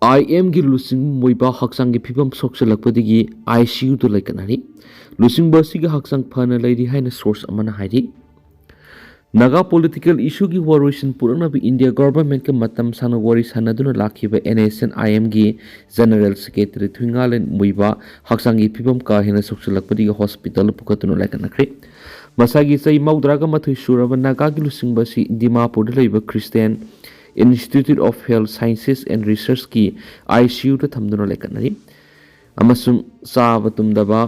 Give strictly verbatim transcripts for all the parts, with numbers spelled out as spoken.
ꯑꯥꯏ ꯑꯦꯝꯒꯤ ꯂꯨꯆꯤꯡꯕ ꯃꯣꯏꯕꯥ ꯍꯛꯆꯥꯡꯒꯤ ꯐꯤꯕꯝ ꯁꯣꯛꯆꯤꯜꯂꯛꯄꯗꯒꯤ ꯑꯥꯏ ꯁꯤ ꯌꯨꯗ ꯂꯩꯈꯠꯅꯔꯤ꯫ ꯂꯨꯆꯤꯡꯕ ꯑꯁꯤꯒꯤ ꯍꯛꯆꯥꯡ ꯐꯅ ꯂꯩꯔꯤ ꯍꯥꯏꯅ ꯁꯣꯔꯁ ꯑꯃꯅ ꯍꯥꯏꯔꯤ꯫ ꯅꯥꯒꯥ ꯄꯣꯂꯤꯇꯤꯀꯦꯜ ꯏꯁꯨꯒꯤ ꯋꯥꯔꯣꯏꯁꯤꯟ ꯄꯨꯔꯛꯅꯕ ꯏꯟꯗꯤꯌꯥ ꯒꯚꯔꯟꯃꯦꯟꯠꯀ ꯃꯇꯝ ꯁꯥꯡꯅ ꯋꯥꯔꯤ ꯁꯥꯟꯅꯗꯨꯅ ꯂꯥꯛꯈꯤꯕ ꯑꯦꯟ ꯑꯦꯁ ꯑꯦꯟ ꯑꯥꯏ ꯑꯦꯝꯒꯤ ꯖꯦꯅꯔꯦꯜ ꯁꯦꯀ꯭ꯔꯦꯇꯔꯤ ꯊꯨꯏꯉꯥꯂꯦꯟ ꯃꯨꯏꯕꯥ ꯍꯛꯆꯥꯡꯒꯤ ꯐꯤꯕꯝ ꯀꯥ ꯍꯦꯟꯅ ꯁꯣꯛꯆꯤꯜꯂꯛꯄꯗꯒꯤ ꯍꯣꯁꯄꯤꯇꯥꯜꯗ ꯄꯨꯈꯠꯇꯨꯅ ꯂꯥꯏꯀꯠꯅꯈ꯭ꯔꯦ꯫ ꯃꯁꯥꯒꯤ ꯆꯍꯤ ꯃꯧꯗ꯭ꯔꯥꯒ ꯃꯥꯊꯣꯏ ꯁꯨꯔꯕ ꯅꯥꯒꯥꯒꯤ ꯂꯨꯆꯤꯡꯕ ꯑꯁꯤ ꯗꯤꯃꯥꯄꯨꯔꯗ ꯂꯩꯕ Christian Institute of Health Sciences and Researchꯀꯤ ꯑꯥꯏ ꯁꯤ ꯌꯨꯗ ꯊꯝꯗꯨꯅ ꯂꯩꯈꯠꯅꯔꯤ ꯑꯃꯁꯨꯡ ꯆꯥꯕ ꯇꯨꯝꯗꯕ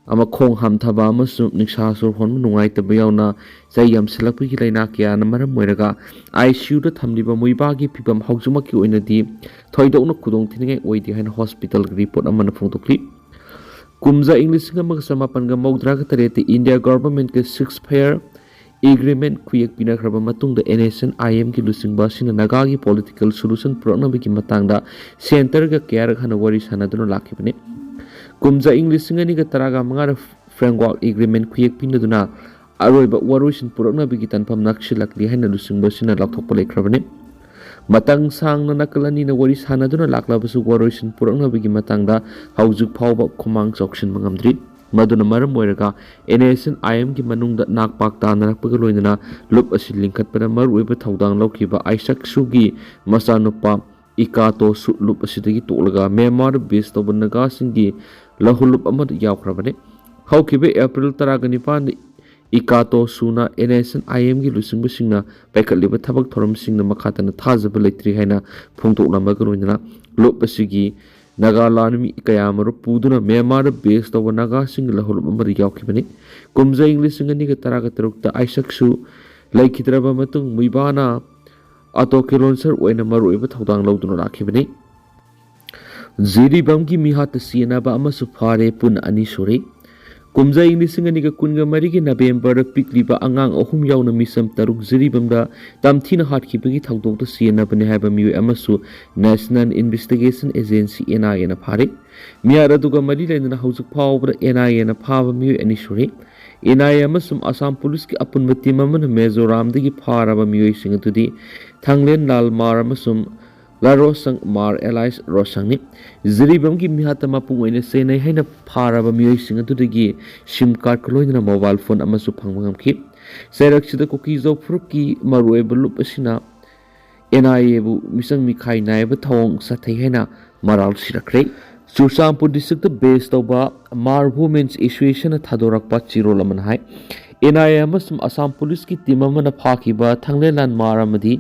ꯑꯃ ꯈꯣꯡ ꯍꯥꯝꯊꯕ ꯑꯃꯁꯨꯡ ꯅꯤꯡꯁꯥ ꯁꯣꯔ ꯍꯣꯟꯕ ꯅꯨꯡꯉꯥꯏꯇꯕ ꯌꯥꯎꯅ ꯆꯍꯤ ꯌꯥꯝꯁꯤꯜꯂꯛꯄꯒꯤ ꯂꯥꯏꯅꯥ ꯀꯌꯥꯅ ꯃꯔꯝ ꯑꯣꯏꯔꯒ ꯑꯥꯏ ꯁꯤ ꯌꯨꯗ ꯊꯝꯂꯤꯕ ꯃꯣꯏꯕꯥꯒꯤ ꯐꯤꯕꯝ ꯍꯧꯖꯤꯛꯃꯛꯀꯤ ꯑꯣꯏꯅꯗꯤ ꯊꯣꯏꯗꯣꯛꯅ ꯈꯨꯗꯣꯡꯊꯤꯅꯤꯡꯉꯥꯏ ꯑꯣꯏꯗꯦ ꯍꯥꯏꯅ ꯍꯣꯁꯄꯤꯇꯥꯜꯒꯤ ꯔꯤꯄꯣꯔꯠ ꯑꯃꯅ ꯐꯣꯡꯗꯣꯛꯂꯤ꯫ ꯀꯨꯝꯖꯥ ꯏꯪ ꯂꯤꯁꯤꯡ ꯑꯃꯒ ꯆꯃꯥꯄꯟꯒ ꯃꯧꯗ꯭ꯔꯥꯒ ꯇꯔꯦꯠꯇ ꯏꯟꯗꯤꯌꯥ ꯒꯚꯔꯟꯃꯦꯟꯠꯀ ceasefire agreement ꯈꯨꯌꯦꯛ ꯄꯤꯅꯈ꯭ꯔꯕ ꯃꯇꯨꯡꯗ ꯑꯦꯟ ꯑꯦꯁ ꯑꯦꯟ ꯑꯥꯏ ꯑꯦꯝꯒꯤ ꯂꯨꯆꯤꯡꯕ ꯑꯁꯤꯅ ꯅꯥꯒꯥꯒꯤ ꯄꯣꯂꯤꯇꯤꯀꯦꯜ ꯁꯣꯂꯨꯁꯟ ꯄꯨꯔꯛꯅꯕꯒꯤ ꯃꯇꯥꯡꯗ ꯁꯦꯟꯇꯔꯒ ꯀꯌꯥꯔꯛ ꯍꯟꯅ ꯋꯥꯔꯤ ꯁꯥꯟꯅꯗꯨꯅ ꯂꯥꯛꯈꯤꯕꯅꯤ꯫ ꯀꯨꯝꯖꯥ ꯏꯪ ꯂꯤꯁꯤꯡ ꯑꯅꯤꯒ ꯇꯔꯥꯒ ꯃꯉꯥꯗ framework agreement ꯈꯨꯌꯦꯛ ꯄꯤꯅꯗꯨꯅ ꯑꯔꯣꯏꯕ ꯋꯥꯔꯣꯏꯁꯤꯟ ꯄꯨꯔꯛꯅꯕꯒꯤ ꯇꯥꯟꯐꯝ ꯅꯛꯁꯤꯜꯂꯛꯂꯤ ꯍꯥꯏꯅ ꯂꯨꯆꯤꯡꯕ ꯑꯁꯤꯅ ꯂꯥꯎꯊꯣꯛꯄ ꯂꯩꯈ꯭ꯔꯕꯅꯤ꯫ ꯃꯇꯝ ꯁꯥꯡꯅ ꯅꯥꯀꯜ ꯑꯅꯤꯅ ꯋꯥꯔꯤ ꯁꯥꯟꯅꯗꯨꯅ ꯂꯥꯛꯂꯕꯁꯨ ꯋꯥꯔꯣꯏꯁꯤꯟ ꯄꯨꯔꯛꯅꯕꯒꯤ ꯃꯇꯥꯡꯗ ꯍꯧꯖꯤꯛ ꯐꯥꯎꯕ ꯈꯨꯃꯥꯡ ꯆꯥꯎꯁꯤꯟꯕ ꯉꯝꯗ꯭ꯔꯤ꯫ ꯃꯗꯨꯅ ꯃꯔꯝ ꯑꯣꯏꯔꯒ ꯑꯦꯟ ꯑꯦꯁ ꯑꯦꯟ ꯑꯥꯏ ꯑꯦꯝꯒꯤ ꯃꯅꯨꯡꯗ ꯅꯥꯛꯄꯥꯛ ꯇꯥꯅꯔꯛꯄꯒ ꯂꯣꯏꯅꯅ ꯂꯨꯞ ꯑꯁꯤ ꯂꯤꯡꯈꯠꯄꯗ ꯃꯔꯨꯑꯣꯏꯕ ꯊꯧꯗꯥꯡ ꯂꯧꯈꯤꯕ ꯑꯥꯏꯁꯛꯁꯨꯒꯤ ꯃꯆꯥꯅꯨꯄꯥ ꯏꯀꯥꯇꯣꯁꯨ ꯂꯨꯞ ꯑꯁꯤꯗꯒꯤ ꯇꯣꯛꯂꯒ ꯃ꯭ꯌꯥꯟꯃꯥꯔꯗ ꯕꯦꯁ ꯇꯧꯕ ꯅꯥꯒꯥꯁꯤꯡꯒꯤ ꯂꯧꯍꯨꯂꯨꯞ ꯑꯃꯗ ꯌꯥꯎꯈ꯭ꯔꯕꯅꯤ꯫ ꯍꯧꯈꯤꯕ ꯑꯦꯄ꯭ꯔꯤꯜ ꯇꯔꯥꯒ ꯅꯤꯄꯥꯟꯗ ꯏꯀꯥꯇꯣꯁꯨꯅ ꯑꯦꯟ ꯑꯦꯁ ꯑꯦꯟ ꯑꯥꯏ ꯑꯦꯝꯒꯤ ꯂꯨꯆꯤꯡꯕꯁꯤꯡꯅ ꯄꯥꯏꯈꯠꯂꯤꯕ ꯊꯕꯛ ꯊꯧꯔꯝꯁꯤꯡꯅ ꯃꯈꯥ ꯇꯥꯅ ꯊꯥꯖꯕ ꯂꯩꯇ꯭ꯔꯤ ꯍꯥꯏꯅ ꯐꯣꯡꯗꯣꯛꯂꯝꯕꯒ ꯂꯣꯏꯅꯅ ꯂꯨꯞ ꯑꯁꯤꯒꯤ ꯅꯥꯒꯥ ꯂꯥꯟꯃꯤ ꯀꯌꯥ ꯑꯃꯔꯣꯝ ꯄꯨꯗꯨꯅ ꯃ꯭ꯌꯥꯟꯃꯥꯔꯗ ꯕꯦꯁ ꯇꯧꯕ ꯅꯥꯒꯥꯁꯤꯡꯒꯤ ꯂꯧꯍꯨꯂꯨꯞ ꯑꯃꯗ ꯌꯥꯎꯈꯤꯕꯅꯤ꯫ ꯀꯨꯝꯖꯥ ꯏꯪ ꯂꯤꯁꯤꯡ ꯑꯅꯤꯒ ꯇꯔꯥꯒ ꯇꯔꯨꯛꯇ ꯑꯥꯏꯁꯛꯁꯨ ꯂꯩꯈꯤꯗ꯭ꯔꯕ ꯃꯇꯨꯡ ꯃꯨꯏꯕꯥꯅ ꯑꯇꯣ ꯀꯦꯂꯣꯟꯁꯔ ꯑꯣꯏꯅ ꯃꯔꯨꯑꯣꯏꯕ ꯊꯧꯗꯥꯡ ꯂꯧꯗꯨꯅ ꯂꯥꯛꯈꯤꯕꯅꯤ꯫ ꯖꯤꯔꯤꯕꯥꯝꯒꯤ ꯃꯤꯍꯥꯠꯇ ꯆꯦꯟꯅꯕ ꯑꯃꯁꯨ ꯐꯥꯔꯦ, ꯄꯨꯟꯅ ꯑꯅꯤ ꯁꯨꯔꯦ꯫ ꯀꯨꯝꯖꯥ ꯏꯪ ꯂꯤꯁꯤꯡ ꯑꯅꯤꯒ ꯀꯨꯟꯒ ꯃꯔꯤꯒꯤ ꯅꯕꯦꯝꯕꯔꯗ ꯄꯤꯛꯂꯤꯕ ꯑꯉꯥꯡ ꯑꯍꯨꯝ ꯌꯥꯎꯅ ꯃꯤꯆꯝ ꯇꯔꯨꯛ ꯖꯤꯔꯤꯕꯥꯝꯗ ꯇꯝꯊꯤꯅ ꯍꯥꯠꯈꯤꯕꯒꯤ ꯊꯧꯗꯣꯛꯇ ꯆꯦꯟꯅꯕꯅꯤ ꯍꯥꯏꯕ ꯃꯤꯑꯣꯏ ꯑꯃꯁꯨ National Investigation Agency, ꯑꯦꯟ ꯑꯥꯏ ꯑꯦꯅ ꯐꯥꯔꯦ꯫ ꯃꯤꯍꯥꯠ ꯑꯗꯨꯒ ꯃꯔꯤ ꯂꯩꯅꯅ ꯍꯧꯖꯤꯛ ꯐꯥꯎꯕꯗ ꯑꯦꯟ ꯑꯥꯏ ꯑꯦꯅ ꯐꯥꯕ ꯃꯤꯑꯣꯏ ꯑꯅꯤ ꯁꯨꯔꯦ꯫ ꯑꯦꯟ ꯑꯥꯏ ꯑꯦ ꯑꯃꯁꯨꯡ ꯑꯁꯥꯝ ꯄꯨꯂꯤꯁꯀꯤ ꯑꯄꯨꯟꯕ ꯇꯤꯝ ꯑꯃꯅ ꯃꯤꯖꯣꯔꯥꯝꯗꯒꯤ ꯐꯥꯔꯕ ꯃꯤꯑꯣꯏꯁꯤꯡ ꯑꯗꯨꯗꯤ ꯊꯥꯡꯂꯦꯟ ꯂꯥꯜ ꯃꯥꯔ ꯑꯃꯁꯨꯡ ꯂꯥꯔꯣꯁꯪ ꯃꯥꯔ ꯑꯦꯂꯥꯏꯁ ꯔꯣꯁꯪꯅꯤ꯫ ꯖꯤꯔꯤꯕꯥꯝꯒꯤ ꯃꯤꯍꯥꯠꯇ ꯃꯄꯨꯡ ꯑꯣꯏꯅ ꯆꯦꯟꯅꯩ ꯍꯥꯏꯅ ꯐꯥꯔꯕ ꯃꯤꯑꯣꯏꯁꯤꯡ ꯑꯗꯨꯗꯒꯤ ꯁꯤꯝ ꯀꯥꯔꯗꯀ ꯂꯣꯏꯅꯅ ꯃꯣꯕꯥꯏꯜ ꯐꯣꯟ ꯑꯃꯁꯨ ꯐꯪꯕ ꯉꯝꯈꯤ꯫ ꯆꯩꯔꯛꯁꯤꯗ ꯀꯨꯀꯤꯖꯧ ꯐꯨꯔꯨꯞꯀꯤ ꯃꯔꯨꯑꯣꯏꯕ ꯂꯨꯞ ꯑꯁꯤꯅ ꯑꯦꯟ ꯑꯥꯏ ꯑꯦꯕꯨ ꯃꯤꯆꯪ ꯃꯤꯈꯥꯏ ꯅꯥꯏꯕ ꯊꯧꯑꯣꯡ ꯆꯠꯊꯩ ꯍꯥꯏꯅ ꯃꯔꯥꯜ ꯁꯤꯔꯛꯈ꯭ꯔꯦ꯫ ꯆꯨꯔꯆꯥꯟꯄꯨꯔ ꯗꯤꯁꯇ꯭ꯔꯤꯛꯇ ꯕꯦꯁ ꯇꯧꯕ ꯃꯥꯔ ꯋꯨꯃꯦꯟꯁ ꯑꯦꯁꯣꯁꯤꯌꯦꯁꯟꯅ ꯊꯥꯗꯣꯔꯛꯄ ꯆꯦꯔꯣꯜ ꯑꯃꯅ ꯍꯥꯏ, ꯑꯦꯟ ꯑꯥꯏ ꯑꯦ ꯑꯃꯁꯨꯡ ꯑꯁꯥꯝ ꯄꯨꯂꯤꯁꯀꯤ ꯇꯤꯝ ꯑꯃꯅ ꯐꯥꯈꯤꯕ ꯊꯥꯡꯂꯦꯟꯂꯥꯜ ꯃꯥꯔ ꯑꯃꯗꯤ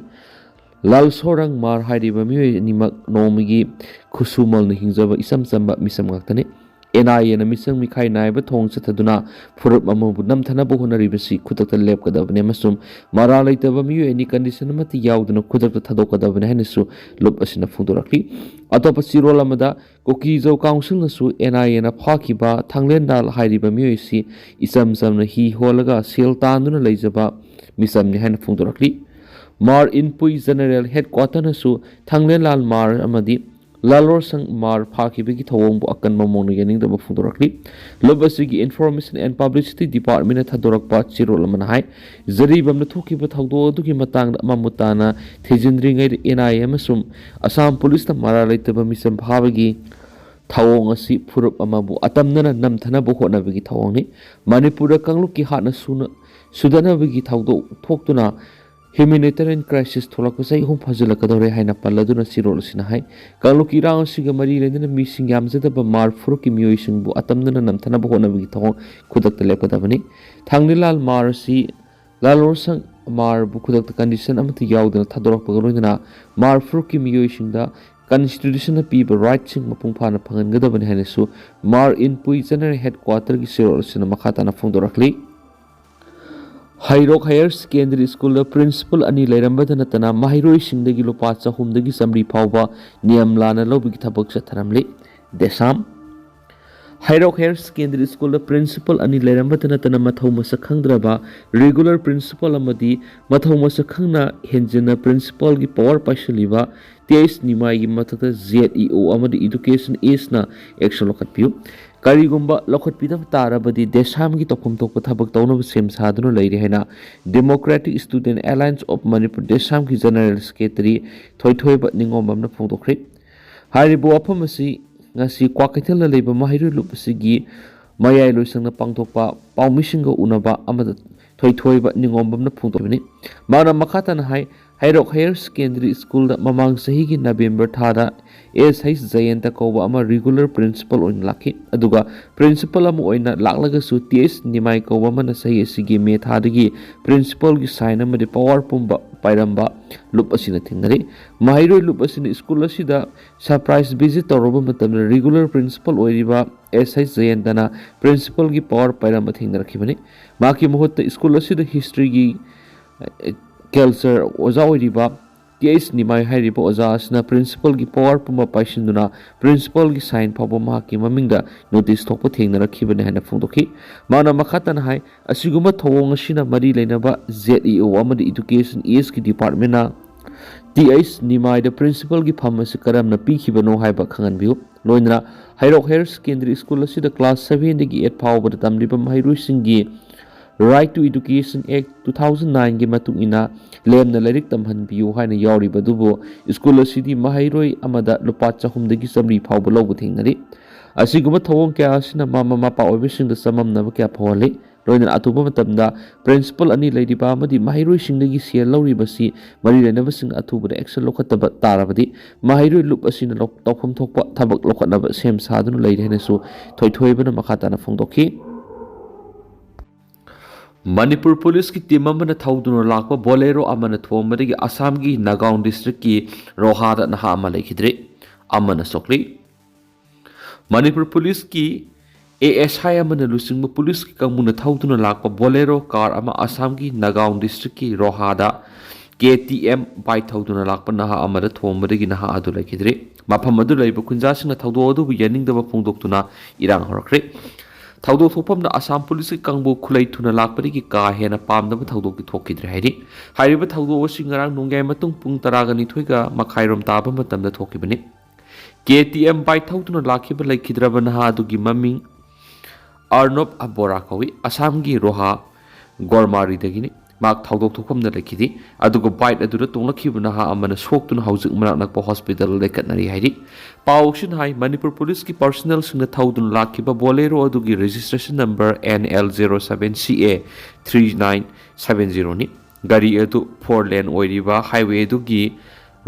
ꯂꯥꯜꯁꯣꯔꯪ ꯃꯥꯔ ꯍꯥꯏꯔꯤꯕ ꯃꯤꯑꯣꯏ ꯑꯅꯤꯃꯛ ꯅꯣꯡꯃꯒꯤ ꯈꯨꯠꯁꯨꯃꯜꯅ ꯍꯤꯡꯖꯕ ꯏꯆꯝ ꯆꯝꯕ ꯃꯤꯆꯝ ꯉꯥꯛꯇꯅꯤ꯫ ꯑꯦꯟ ꯑꯥꯏ ꯑꯦꯅ ꯃꯤꯆꯪ ꯃꯤꯈꯥꯏ ꯅꯥꯏꯕ ꯊꯧꯑꯣꯡ ꯆꯠꯊꯗꯨꯅ ꯐꯨꯔꯨꯞ ꯑꯃꯕꯨ ꯅꯝꯊꯅꯕ ꯍꯣꯠꯅꯔꯤꯕꯁꯤ ꯈꯨꯗꯛꯇ ꯂꯦꯞꯀꯗꯕꯅꯤ ꯑꯃꯁꯨꯡ ꯃꯔꯥꯜ ꯂꯩꯇꯕ ꯃꯤꯑꯣꯏ ꯑꯅꯤ ꯀꯟꯗꯤꯁꯟ ꯑꯃꯠꯇ ꯌꯥꯎꯗꯅ ꯈꯨꯗꯛꯇ ꯊꯥꯗꯣꯛꯀꯗꯕꯅꯤ ꯍꯥꯏꯅꯁꯨ ꯂꯨꯞ ꯑꯁꯤꯅ ꯐꯣꯡꯗꯣꯔꯛꯂꯤ꯫ ꯑꯇꯣꯞꯄ ꯆꯦꯔꯣꯜ ꯑꯃꯗ, ꯀꯨꯀꯤꯖꯧ ꯀꯥꯎꯟꯁꯤꯜꯅꯁꯨ ꯑꯦꯟ ꯑꯥꯏ ꯑꯦꯅ ꯐꯥꯈꯤꯕ ꯊꯥꯡꯂꯦꯟꯂꯥꯜ ꯍꯥꯏꯔꯤꯕ ꯃꯤꯑꯣꯏ ꯑꯁꯤ ꯏꯆꯝ ꯆꯝꯅ ꯍꯤ ꯍꯣꯜꯂꯒ ꯁꯦꯜ ꯇꯥꯟꯗꯨꯅ ꯂꯩꯖꯕ ꯃꯤꯆꯝꯅꯤ ꯍꯥꯏꯅ ꯐꯣꯡꯗꯣꯔꯛꯂꯤ꯫ ꯃꯥꯔ ꯏꯟꯄꯨꯏ ꯖꯦꯅꯔꯦꯜ ꯍꯦꯗꯀ꯭ꯋꯥꯇꯔꯅꯁꯨ ꯊꯥꯡꯂꯦꯟꯂꯥꯜ ꯃꯥꯔ ꯑꯃꯗꯤ ꯂꯥꯂꯣꯔꯁꯪ ꯃꯥꯔ ꯐꯥꯈꯤꯕꯒꯤ ꯊꯧꯑꯣꯡꯕꯨ ꯑꯀꯟꯕ ꯃꯑꯣꯡꯗ ꯌꯥꯅꯤꯡꯗꯕ ꯐꯣꯡꯗꯣꯔꯛꯂꯤ꯫ ꯂꯨꯞ ꯑꯁꯤꯒꯤ ꯏꯟꯐꯣꯔꯃꯦꯁꯟ ꯑꯦꯟ ꯄꯕ꯭ꯂꯤꯁꯤꯇꯤ ꯗꯤꯄꯥꯔꯠꯃꯦꯟꯅ ꯊꯥꯗꯣꯔꯛꯄ ꯆꯦꯔꯣꯜ ꯑꯃꯅ ꯍꯥꯏ, ꯖꯔꯤꯕꯥꯝꯗ ꯊꯣꯛꯈꯤꯕ ꯊꯧꯗꯣꯛ ꯑꯗꯨꯒꯤ ꯃꯇꯥꯡꯗ ꯃꯃꯨꯠ ꯇꯥꯅ ꯊꯤꯖꯤꯟꯗ꯭ꯔꯤꯉꯩꯗ ꯑꯦꯟ ꯑꯥꯏ ꯑꯦ ꯑꯃꯁꯨꯡ ꯑꯁꯥꯝ ꯄꯨꯂꯤꯁꯅ ꯃꯔꯥꯜ ꯂꯩꯇꯕ ꯃꯤꯆꯝ ꯐꯥꯕꯒꯤ ꯊꯧꯑꯣꯡ ꯑꯁꯤ ꯐꯨꯔꯨꯞ ꯑꯃꯕꯨ ꯑꯇꯝꯅꯅ ꯅꯝꯊꯅꯕ ꯍꯣꯠꯅꯕꯒꯤ ꯊꯧꯑꯣꯡꯅꯤ꯫ ꯃꯅꯤꯄꯨꯔꯗ ꯀꯥꯡꯂꯨꯞꯀꯤ ꯍꯥꯠꯅ ꯁꯨꯅ-, ꯁꯨꯗꯅꯕꯒꯤ ꯊꯧꯗꯣꯛ ꯊꯣꯛꯇꯨꯅ ꯍ꯭ꯌꯨꯃꯦꯅꯤꯇꯦꯔꯤꯌꯟ ꯀ꯭ꯔꯥꯏꯁꯤꯁ ꯊꯣꯛꯂꯛꯄ ꯆꯍꯤ ꯑꯍꯨꯝ ꯐꯥꯖꯤꯜꯂꯛꯀꯗꯧꯔꯦ ꯍꯥꯏꯅ ꯄꯜꯂꯗꯨꯅ ꯆꯦꯔꯣꯜ ꯑꯁꯤꯅ ꯍꯥꯏ, ꯀꯥꯡꯂꯨꯞꯀꯤ ꯏꯔꯥꯡ ꯑꯁꯤꯒ ꯃꯔꯤ ꯂꯩꯅꯅ ꯃꯤꯁꯤꯡ ꯌꯥꯝꯖꯗꯕ ꯃꯥꯔ ꯐꯨꯔꯨꯞꯀꯤ ꯃꯤꯑꯣꯏꯁꯤꯡꯕꯨ ꯑꯇꯝꯅꯅ ꯅꯝꯊꯅꯕ ꯍꯣꯠꯅꯕꯒꯤ ꯊꯧꯑꯣꯡ ꯈꯨꯗꯛꯇ ꯂꯦꯞꯀꯗꯕꯅꯤ꯫ ꯊꯥꯡꯂꯦꯟꯂꯥꯜ ꯃꯥꯔ ꯑꯁꯤ ꯂꯥꯂꯣꯔꯁꯪ ꯃꯥꯔꯕꯨ ꯈꯨꯗꯛꯇ ꯀꯟꯗꯤꯁꯟ ꯑꯃꯠꯇ ꯌꯥꯎꯗꯅ ꯊꯥꯗꯣꯔꯛꯄꯒ ꯂꯣꯏꯅꯅ ꯃꯥꯔ ꯐꯨꯔꯨꯞꯀꯤ ꯃꯤꯑꯣꯏꯁꯤꯡꯗ ꯀꯟꯁꯇꯤꯇ꯭ꯌꯨꯁꯟꯅ ꯄꯤꯕ ꯔꯥꯏꯠꯁꯤꯡ ꯃꯄꯨꯡ ꯐꯥꯅ ꯐꯪꯍꯟꯒꯗꯕꯅꯤ ꯍꯥꯏꯅꯁꯨ ꯃꯥꯔ ꯏꯟꯄꯨꯏ ꯖꯦꯅꯔꯦꯜ ꯍꯦꯗꯀ꯭ꯋꯥꯇꯔꯒꯤ ꯆꯦꯔꯣꯜ ꯑꯁꯤꯅ ꯃꯈꯥ ꯇꯥꯅ ꯐꯣꯡꯗꯣꯔꯛꯂꯤ꯫ ꯍꯩꯔꯣꯛ ꯍꯥꯌꯔ ꯁꯦꯀꯦꯟꯗꯔꯤ ꯁ꯭ꯀꯨꯜꯗ ꯄ꯭ꯔꯤꯟꯁꯤꯄꯜ ꯑꯅꯤ ꯂꯩꯔꯝꯕꯗ ꯅꯠꯇꯅ ꯃꯍꯩꯔꯣꯏꯁꯤꯡꯗꯒꯤ ꯂꯨꯄꯥ ꯆꯍꯨꯝꯗꯒꯤ ꯆꯥꯃꯔꯤ ꯐꯥꯎꯕ ꯅꯤꯌꯝ ꯂꯥꯟꯅ ꯂꯧꯕꯒꯤ ꯊꯕꯛ ꯆꯠꯊꯔꯝꯂꯤ꯫ ꯗꯦꯁꯥꯝ꯫ ꯍꯩꯔꯣꯛ ꯍꯥꯌꯔ ꯁꯦꯀꯦꯟꯗꯔꯤ ꯁ꯭ꯀꯨꯜꯗ ꯄ꯭ꯔꯤꯟꯁꯤꯄꯜ ꯑꯅꯤ ꯂꯩꯔꯝꯕꯗ ꯅꯠꯇꯅ ꯃꯊꯧ ꯃꯁꯛ ꯈꯪꯗ꯭ꯔꯕ ꯔꯤꯒꯨꯂꯔ ꯄ꯭ꯔꯤꯟꯁꯤꯄꯜ ꯑꯃꯗꯤ ꯃꯊꯧ ꯃꯁꯛ ꯈꯪꯅ ꯍꯦꯟꯖꯤꯟꯅ ꯄ꯭ꯔꯤꯟꯁꯤꯄꯜꯒꯤ ꯄꯋꯥꯔ ꯄꯥꯏꯁꯤꯜꯂꯤꯕ ꯇꯤ ꯑꯩꯆ ꯅꯤꯃꯥꯏꯒꯤ ꯃꯊꯛꯇ ꯖꯦꯠ ꯏ ꯑꯣ ꯑꯃꯗꯤ ꯏꯗꯨꯀꯦꯁꯟ ꯑꯦꯁꯅ ꯑꯦꯛꯁꯟ ꯂꯧꯈꯠꯄꯤꯌꯨ꯫ ꯀꯔꯤꯒꯨꯝꯕ ꯂꯧꯈꯠꯄꯤꯗꯕ ꯇꯥꯔꯕꯗꯤ ꯗꯦꯁꯥꯝꯒꯤ ꯇꯧꯐꯝ ꯊꯣꯛꯄ ꯊꯕꯛ ꯇꯧꯅꯕ ꯁꯦꯝ ꯁꯥꯗꯨꯅ ꯂꯩꯔꯤ ꯍꯥꯏꯅ Democratic Student Alliance of Manipur, ꯗꯦꯁꯥꯝꯒꯤ General Secretary ꯊꯣꯏꯊꯣꯏꯕ ꯅꯤꯉꯣꯝꯕꯝꯅ ꯐꯣꯡꯗꯣꯛꯈ꯭ꯔꯦ꯫ ꯍꯥꯏꯔꯤꯕ ꯋꯥꯐꯝ ꯑꯁꯤ ꯉꯁꯤ ꯀ꯭ꯋꯥꯀꯩꯊꯦꯜꯗ ꯂꯩꯕ ꯃꯍꯩꯔꯣꯏ ꯂꯨꯞ ꯑꯁꯤꯒꯤ ꯃꯌꯥꯏ ꯂꯣꯏꯁꯪꯗ ꯄꯥꯡꯊꯣꯛꯄ ꯄꯥꯎꯃꯤꯁꯤꯡꯒ ꯎꯅꯕ ꯑꯃꯗ ꯊꯣꯏꯊꯣꯏꯕ ꯅꯤꯉꯣꯝꯕꯝꯅ ꯐꯣꯡꯗꯣꯛꯈꯤꯕꯅꯤ꯫ ꯃꯥꯅ ꯃꯈꯥ ꯇꯥꯅ ꯍꯥꯏ, ꯍꯩꯔꯣꯛ Higher Secondary Schoolꯗ ꯃꯃꯥꯡ ꯆꯍꯤꯒꯤ November ꯊꯥꯗ S H ꯖꯌꯟꯇ ꯀꯧꯕ ꯑꯃ regular principal ꯑꯣꯏꯅ ꯂꯥꯛꯈꯤ꯫ ꯑꯗꯨꯒ principal ꯑꯃ ꯑꯣꯏꯅ ꯂꯥꯛꯂꯒꯁꯨ T H ꯅꯤꯃꯥꯏ ꯀꯧꯕ ꯑꯃꯅ ꯆꯍꯤ ꯑꯁꯤꯒꯤ May ꯊꯥꯗꯒꯤ principalꯒꯤ sign ꯑꯃꯗꯤ power ꯄꯨꯝꯕ ꯄꯥꯏꯔꯝꯕ ꯂꯨꯞ ꯑꯁꯤꯅ ꯊꯦꯡꯅꯔꯤ꯫ ꯃꯍꯩꯔꯣꯏ ꯂꯨꯞ ꯑꯁꯤꯅ school ꯑꯁꯤꯗ surprise visit ꯇꯧꯔꯨꯕ ꯃꯇꯝꯗ regular principal ꯑꯣꯏꯔꯤꯕ S H ꯖꯌꯟꯇꯅ principalꯒꯤ power ꯄꯥꯏꯔꯝꯕ ꯊꯦꯡꯅꯔꯛꯈꯤꯕꯅꯤ꯫ ꯃꯍꯥꯛꯀꯤ ꯃꯍꯨꯠꯇ school ꯑꯁꯤꯗ historyꯒꯤ, ꯑꯦ, culture ꯑꯣꯖꯥ ꯑꯣꯏꯔꯤꯕ T H ꯅꯤꯃꯥꯏ ꯍꯥꯏꯔꯤꯕ ꯑꯣꯖꯥ ꯑꯁꯤꯅ principalꯒꯤ power ꯄꯨꯝꯕ ꯄꯥꯏꯁꯤꯟꯗꯨꯅ principalꯒꯤ sign ꯐꯥꯎꯕ ꯃꯍꯥꯛꯀꯤ ꯃꯃꯤꯡꯗ notice ꯊꯣꯛꯄ ꯊꯦꯡꯅꯔꯛꯈꯤꯕꯅꯤ ꯍꯥꯏꯅ ꯐꯣꯡꯗꯣꯛꯈꯤ꯫ ꯃꯥꯅ ꯃꯈꯥ ꯇꯥꯅ ꯍꯥꯏ, ꯑꯁꯤꯒꯨꯝꯕ ꯊꯧꯑꯣꯡ ꯑꯁꯤꯅ ꯃꯔꯤ ꯂꯩꯅꯕ Z E O ꯑꯃꯗꯤ Education Eastꯀꯤ departmentꯅ T H ꯅꯤꯃꯥꯏꯗ principalꯒꯤ ꯐꯝ ꯑꯁꯤ ꯀꯔꯝꯅ ꯄꯤꯈꯤꯕꯅꯣ ꯍꯥꯏꯕ ꯈꯪꯍꯟꯕꯤꯌꯨ꯫ ꯂꯣꯏꯅꯅ ꯍꯩꯔꯣꯛ Higher Secondary School ꯑꯁꯤꯗ class sevenꯗꯒꯤ eight ꯐꯥꯎꯕꯗ ꯇꯝꯂꯤꯕ ꯃꯍꯩꯔꯣꯏꯁꯤꯡꯒꯤ Right to Education Act two thousand nineꯒꯤ ꯃꯇꯨꯡ ꯏꯟꯅ ꯂꯦꯝꯅ ꯂꯥꯏꯔꯤꯛ ꯇꯝꯍꯟꯕꯤꯌꯨ ꯍꯥꯏꯅ ꯌꯥꯎꯔꯤꯕ ꯑꯗꯨꯕꯨ school ꯑꯁꯤꯗꯤ ꯃꯍꯩꯔꯣꯏ ꯑꯃꯗ ꯂꯨꯄꯥ ꯆꯍꯨꯝꯗꯒꯤ ꯆꯥꯃꯔꯤ ꯐꯥꯎꯕ ꯂꯧꯕ ꯊꯦꯡꯅꯔꯤ꯫ ꯑꯁꯤꯒꯨꯝꯕ ꯊꯧꯑꯣꯡ ꯀꯌꯥ ꯑꯁꯤꯅ ꯃꯃꯥ ꯃꯄꯥ ꯑꯣꯏꯕꯁꯤꯡꯗ ꯆꯃꯝꯅꯕ ꯀꯌꯥ ꯐꯥꯎꯍꯜꯂꯤ꯫ ꯂꯣꯏꯅꯅ ꯑꯊꯨꯕ ꯃꯇꯝꯗ principal ꯑꯅꯤ ꯂꯩꯔꯤꯕ ꯑꯃꯗꯤ ꯃꯍꯩꯔꯣꯏꯁꯤꯡꯗꯒꯤ ꯁꯦꯜ ꯂꯧꯔꯤꯕꯁꯤ ꯃꯔꯤ ꯂꯩꯅꯕꯁꯤꯡ ꯑꯊꯨꯕꯗ action ꯂꯧꯈꯠꯇꯕ ꯇꯥꯔꯕꯗꯤ ꯃꯍꯩꯔꯣꯏ ꯂꯨꯞ ꯑꯁꯤꯅ ꯂꯧ-, ꯇꯧꯐꯝ ꯊꯣꯛꯄ ꯊꯕꯛ ꯂꯧꯈꯠꯅꯕ ꯁꯦꯝ ꯁꯥꯗꯨꯅ ꯂꯩꯔꯤ ꯍꯥꯏꯅꯁꯨ ꯊꯣꯏꯊꯣꯏꯕꯅ ꯃꯈꯥ ꯇꯥꯅ ꯐꯣꯡꯗꯣꯛꯈꯤ꯫ ꯃꯅꯤꯄꯨꯔ ꯄꯨꯂꯤꯁꯀꯤ team ꯑꯃꯅ ꯊꯧꯗꯨꯅ ꯂꯥꯛꯄ Bolero ꯑꯃꯅ ꯊꯣꯝꯕꯗꯒꯤ ꯑꯁꯥꯝꯒꯤ ꯅꯥꯒꯥꯎꯟ districtꯀꯤ ꯔꯣꯍꯥꯗ ꯅꯍꯥ ꯑꯃ ꯂꯩꯈꯤꯗ꯭ꯔꯦ, ꯑꯃꯅ ꯁꯣꯛꯂꯤ꯫ ꯃꯅꯤꯄꯨꯔ ꯄꯨꯂꯤꯁꯀꯤ A S I ꯑꯃꯅ ꯂꯨꯆꯤꯡꯕ ꯄꯨꯂꯤꯁꯀꯤ ꯀꯥꯡꯕꯨꯅ ꯊꯧꯗꯨꯅ ꯂꯥꯛꯄ Bolero car ꯑꯃ ꯑꯁꯥꯝꯒꯤ ꯅꯥꯒꯥꯎꯟ districtꯀꯤ ꯔꯣꯍꯥꯗ K T M bike ꯊꯧꯗꯨꯅ ꯂꯥꯛꯄ ꯅꯍꯥ ꯑꯃꯗ ꯊꯣꯝꯕꯗꯒꯤ ꯅꯍꯥ ꯑꯗꯨ ꯂꯩꯈꯤꯗ꯭ꯔꯦ꯫ ꯃꯐꯝ ꯑꯗꯨ ꯂꯩꯕ ꯈꯨꯟꯖꯥꯁꯤꯡꯅ ꯊꯧꯗꯣꯛ ꯑꯗꯨꯕꯨ ꯌꯥꯅꯤꯡꯗꯕ ꯐꯣꯡꯗꯣꯛꯇꯨꯅ ꯏꯔꯥꯡ ꯍꯧꯔꯛꯈ꯭ꯔꯦ꯫ ꯊꯧꯗꯣꯛ ꯊꯣꯛꯐꯝꯗ ꯑꯁꯥꯝ ꯄꯨꯂꯤꯁꯀꯤ ꯀꯥꯡꯕꯨ ꯈꯨꯠꯂꯩ ꯊꯨꯅ ꯂꯥꯛꯄꯗꯒꯤ ꯀꯥ ꯍꯦꯟꯅ ꯄꯥꯝꯗꯕ ꯊꯧꯗꯣꯛꯇꯤ ꯊꯣꯛꯈꯤꯗ꯭ꯔꯦ ꯍꯥꯏꯔꯤ꯫ ꯍꯥꯏꯔꯤꯕ ꯊꯧꯗꯣꯛ ꯑꯁꯤ ꯉꯔꯥꯡ ꯅꯣꯡꯌꯥꯏ ꯃꯇꯨꯡ ꯄꯨꯡ ꯇꯔꯥꯒ ꯅꯤꯊꯣꯏꯒ ꯃꯈꯥꯏꯔꯣꯝ ꯇꯥꯕ ꯃꯇꯝꯗ ꯊꯣꯛꯈꯤꯕꯅꯤ꯫ ꯀꯦ ꯇꯤ ꯑꯦꯝ ꯕꯥꯏꯛ ꯊꯧꯗꯨꯅ ꯂꯥꯛꯈꯤꯕ ꯂꯩꯈꯤꯗ꯭ꯔꯕ ꯅꯍꯥ ꯑꯗꯨꯒꯤ ꯃꯃꯤꯡ ꯑꯔꯅꯣꯕ ꯕꯣꯔꯥ ꯀꯧꯏ꯫ ꯑꯁꯥꯝꯒꯤ ꯔꯣꯍꯥ ꯒꯣꯔꯃꯥꯔꯤꯗꯒꯤꯅꯤ꯫ ꯃꯍꯥꯛ ꯊꯧꯗꯣꯛ ꯊꯣꯛꯐꯝꯗ ꯂꯩꯈꯤꯗꯦ꯫ ꯑꯗꯨꯒ ꯕꯥꯏꯛ ꯑꯗꯨꯗ ꯇꯣꯡꯂꯛꯈꯤꯕ ꯅꯍꯥ ꯑꯃꯅ ꯁꯣꯛꯇꯨꯅ ꯍꯧꯖꯤꯛ ꯃꯅꯥꯛ ꯅꯛꯄ ꯍꯣꯁꯄꯤꯇꯥꯜꯗ ꯂꯩꯈꯠꯅꯔꯤ ꯍꯥꯏꯔꯤ꯫ ꯄꯥꯎꯁꯤꯅ ꯍꯥꯏ, ꯃꯅꯤꯄꯨꯔ ꯄꯨꯂꯤꯁꯀꯤ ꯄꯥꯔꯁꯣꯅꯦꯜꯁꯤꯡꯅ ꯊꯧꯗꯨꯅ ꯂꯥꯛꯈꯤꯕ ꯕꯣꯂꯦꯔꯣ ꯑꯗꯨꯒꯤ registration number N L zero seven C A three nine seven zero ꯅꯤ꯫ ꯒꯥꯔꯤ ꯑꯗꯨ ꯐꯣꯔ ꯂꯦꯟ ꯑꯣꯏꯔꯤꯕ ꯍꯥꯏꯋꯦ ꯑꯗꯨꯒꯤ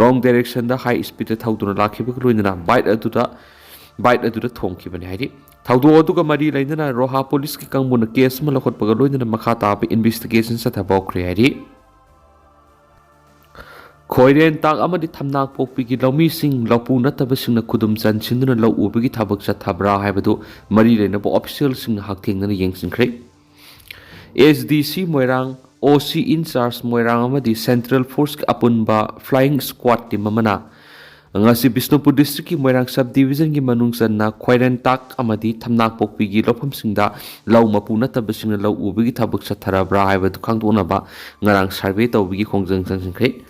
ꯔꯣꯡ ꯗꯥꯏꯔꯦꯛꯁꯟꯗ ꯍꯥꯏ ꯁ꯭ꯄꯤꯗꯇ ꯊꯧꯗꯨꯅ ꯂꯥꯛꯈꯤꯕꯒ ꯂꯣꯏꯅꯅ ꯕꯥꯏꯛ ꯑꯗꯨꯗ, ꯕꯥꯏꯛ ꯑꯗꯨꯗ ꯊꯣꯡꯈꯤꯕꯅꯤ ꯍꯥꯏꯔꯤ꯫ ꯊꯧꯗꯣꯛ ꯑꯗꯨꯒ ꯃꯔꯤ ꯂꯩꯅꯅ ꯔꯣꯍꯥ ꯄꯨꯂꯤꯁꯀꯤ ꯀꯥꯡꯕꯨꯅ ꯀꯦꯁ ꯑꯃ ꯂꯧꯈꯠꯄꯒ ꯂꯣꯏꯅꯅ ꯃꯈꯥ ꯇꯥꯕ ꯏꯟꯚꯦꯁꯇꯤꯒꯦꯁꯟ ꯆꯠꯊꯕ ꯍꯧꯈ꯭ꯔꯦ ꯍꯥꯏꯔꯤ꯫ ꯈꯣꯏꯔꯦꯟ ꯇꯥꯛ ꯑꯃꯗꯤ ꯊꯝꯅꯥꯛꯄꯣꯛꯄꯤꯒꯤ ꯂꯧꯃꯤꯁꯤꯡ ꯂꯧꯄꯨ ꯅꯠꯇꯕꯁꯤꯡꯅ ꯈꯨꯗꯨꯝ ꯆꯟꯁꯤꯟꯗꯨꯅ ꯂꯧ ꯎꯕꯒꯤ ꯊꯕꯛ ꯆꯠꯊꯕ꯭ꯔꯥ ꯍꯥꯏꯕꯗꯨ ꯃꯔꯤ ꯂꯩꯅꯕ ꯑꯣꯐꯤꯁꯤꯌꯦꯜꯁꯤꯡꯅ ꯍꯛꯊꯦꯡꯅꯅ ꯌꯦꯡꯁꯤꯟꯈ꯭ꯔꯦ꯫ ꯑꯦꯁ ꯗꯤ ꯁꯤ ꯃꯣꯏꯔꯥꯡ, ꯑꯣ ꯁꯤ in charge ꯃꯣꯏꯔꯥꯡ ꯑꯃꯗꯤ ꯁꯦꯟꯇ꯭ꯔꯦꯜ ꯐꯣꯔꯁꯀꯤ ꯑꯄꯨꯟꯕ ꯐ꯭ꯂꯥꯏꯌꯤꯡ ꯁ꯭ꯀ꯭ꯋꯥꯗ ꯇꯤꯝ ꯑꯃꯅ ꯉꯁꯤ ꯕꯤꯁꯅꯨꯄꯨꯔ ꯗꯤꯁꯇ꯭ꯔꯤꯛꯀꯤ ꯃꯣꯏꯔꯥꯡ ꯁꯕ ꯗꯤꯕꯤꯖꯟꯒꯤ ꯃꯅꯨꯡ ꯆꯟꯅ ꯈ꯭ꯋꯥꯏꯔꯦꯟꯇꯥꯛ ꯑꯃꯗꯤ ꯊꯝꯅꯥꯛꯄꯣꯛꯄꯤꯒꯤ ꯂꯧꯐꯝꯁꯤꯡꯗ ꯂꯧ ꯃꯄꯨ ꯅꯠꯇꯕꯁꯤꯡꯅ ꯂꯧ ꯎꯕꯒꯤ ꯊꯕꯛ ꯆꯠꯊꯔꯕ꯭ꯔꯥ ꯍꯥꯏꯕꯗꯨ ꯈꯪꯗꯣꯛꯅꯕ ꯉꯔꯥꯡ ꯁꯔꯚꯦ ꯇꯧꯕꯒꯤ ꯈꯣꯡꯖꯪ ꯆꯪꯁꯤꯟꯈ꯭ꯔꯦ꯫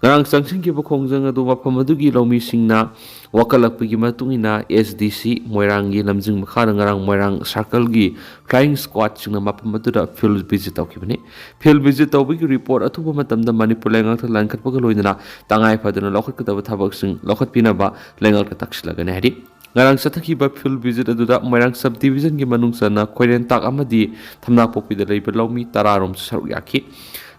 ꯉꯔꯥꯡ ꯆꯪꯁꯤꯟꯈꯤꯕ ꯈꯣꯡꯖꯪ ꯑꯗꯨ ꯃꯐꯝ ꯑꯗꯨꯒꯤ ꯂꯧꯃꯤꯁꯤꯡꯅ ꯋꯥꯀꯠꯂꯛꯄꯒꯤ ꯃꯇꯨꯡ ꯏꯟꯅ ꯑꯦꯁ ꯗꯤ ꯁꯤ ꯃꯣꯏꯔꯥꯡꯒꯤ ꯂꯝꯖꯤꯡ ꯃꯈꯥꯗ ꯉꯔꯥꯡ ꯃꯣꯏꯔꯥꯡ ꯁꯥꯔꯀꯜꯒꯤ ꯐ꯭ꯂꯥꯏꯌꯤꯡ ꯁ꯭ꯀ꯭ꯋꯥꯗꯁꯤꯡꯅ ꯃꯐꯝ ꯑꯗꯨꯗ ꯐꯤꯜꯗ ꯚꯤꯖꯤꯠ ꯇꯧꯈꯤꯕꯅꯤ꯫ ꯐꯤꯜꯗ ꯚꯤꯖꯤꯠ ꯇꯧꯕꯒꯤ ꯔꯤꯄꯣꯔꯠ ꯑꯊꯨꯕ ꯃꯇꯝꯗ ꯃꯅꯤꯄꯨꯔ ꯂꯩꯉꯥꯛꯇ ꯂꯟꯈꯠꯄꯒ ꯂꯣꯏꯅꯅ ꯇꯉꯥꯏ ꯐꯗꯅ ꯂꯧꯈꯠꯀꯗꯕ ꯊꯕꯛꯁꯤꯡ ꯂꯧꯈꯠꯄꯤꯅꯕ ꯂꯩꯉꯥꯛꯇ ꯇꯛꯁꯤꯜꯂꯒꯅꯤ ꯍꯥꯏꯔꯤ꯫ ꯉꯔꯥꯡ ꯆꯠꯊꯈꯤꯕ ꯐꯤꯜꯗ ꯚꯤꯖꯤꯠ ꯑꯗꯨꯗ ꯃꯣꯏꯔꯥꯡ ꯁꯕ ꯗꯤꯕꯤꯖꯟꯒꯤ ꯃꯅꯨꯡ ꯆꯟꯅ ꯈꯣꯏꯔꯦꯟꯇꯥꯛ ꯑꯃꯗꯤ ꯊꯝꯅꯥꯄꯣꯛꯄꯤꯗ ꯂꯩꯕ ꯂꯧꯃꯤ ꯇꯔꯥꯔꯣꯝꯁꯨ ꯁꯔꯨꯛ ꯌꯥꯈꯤ꯫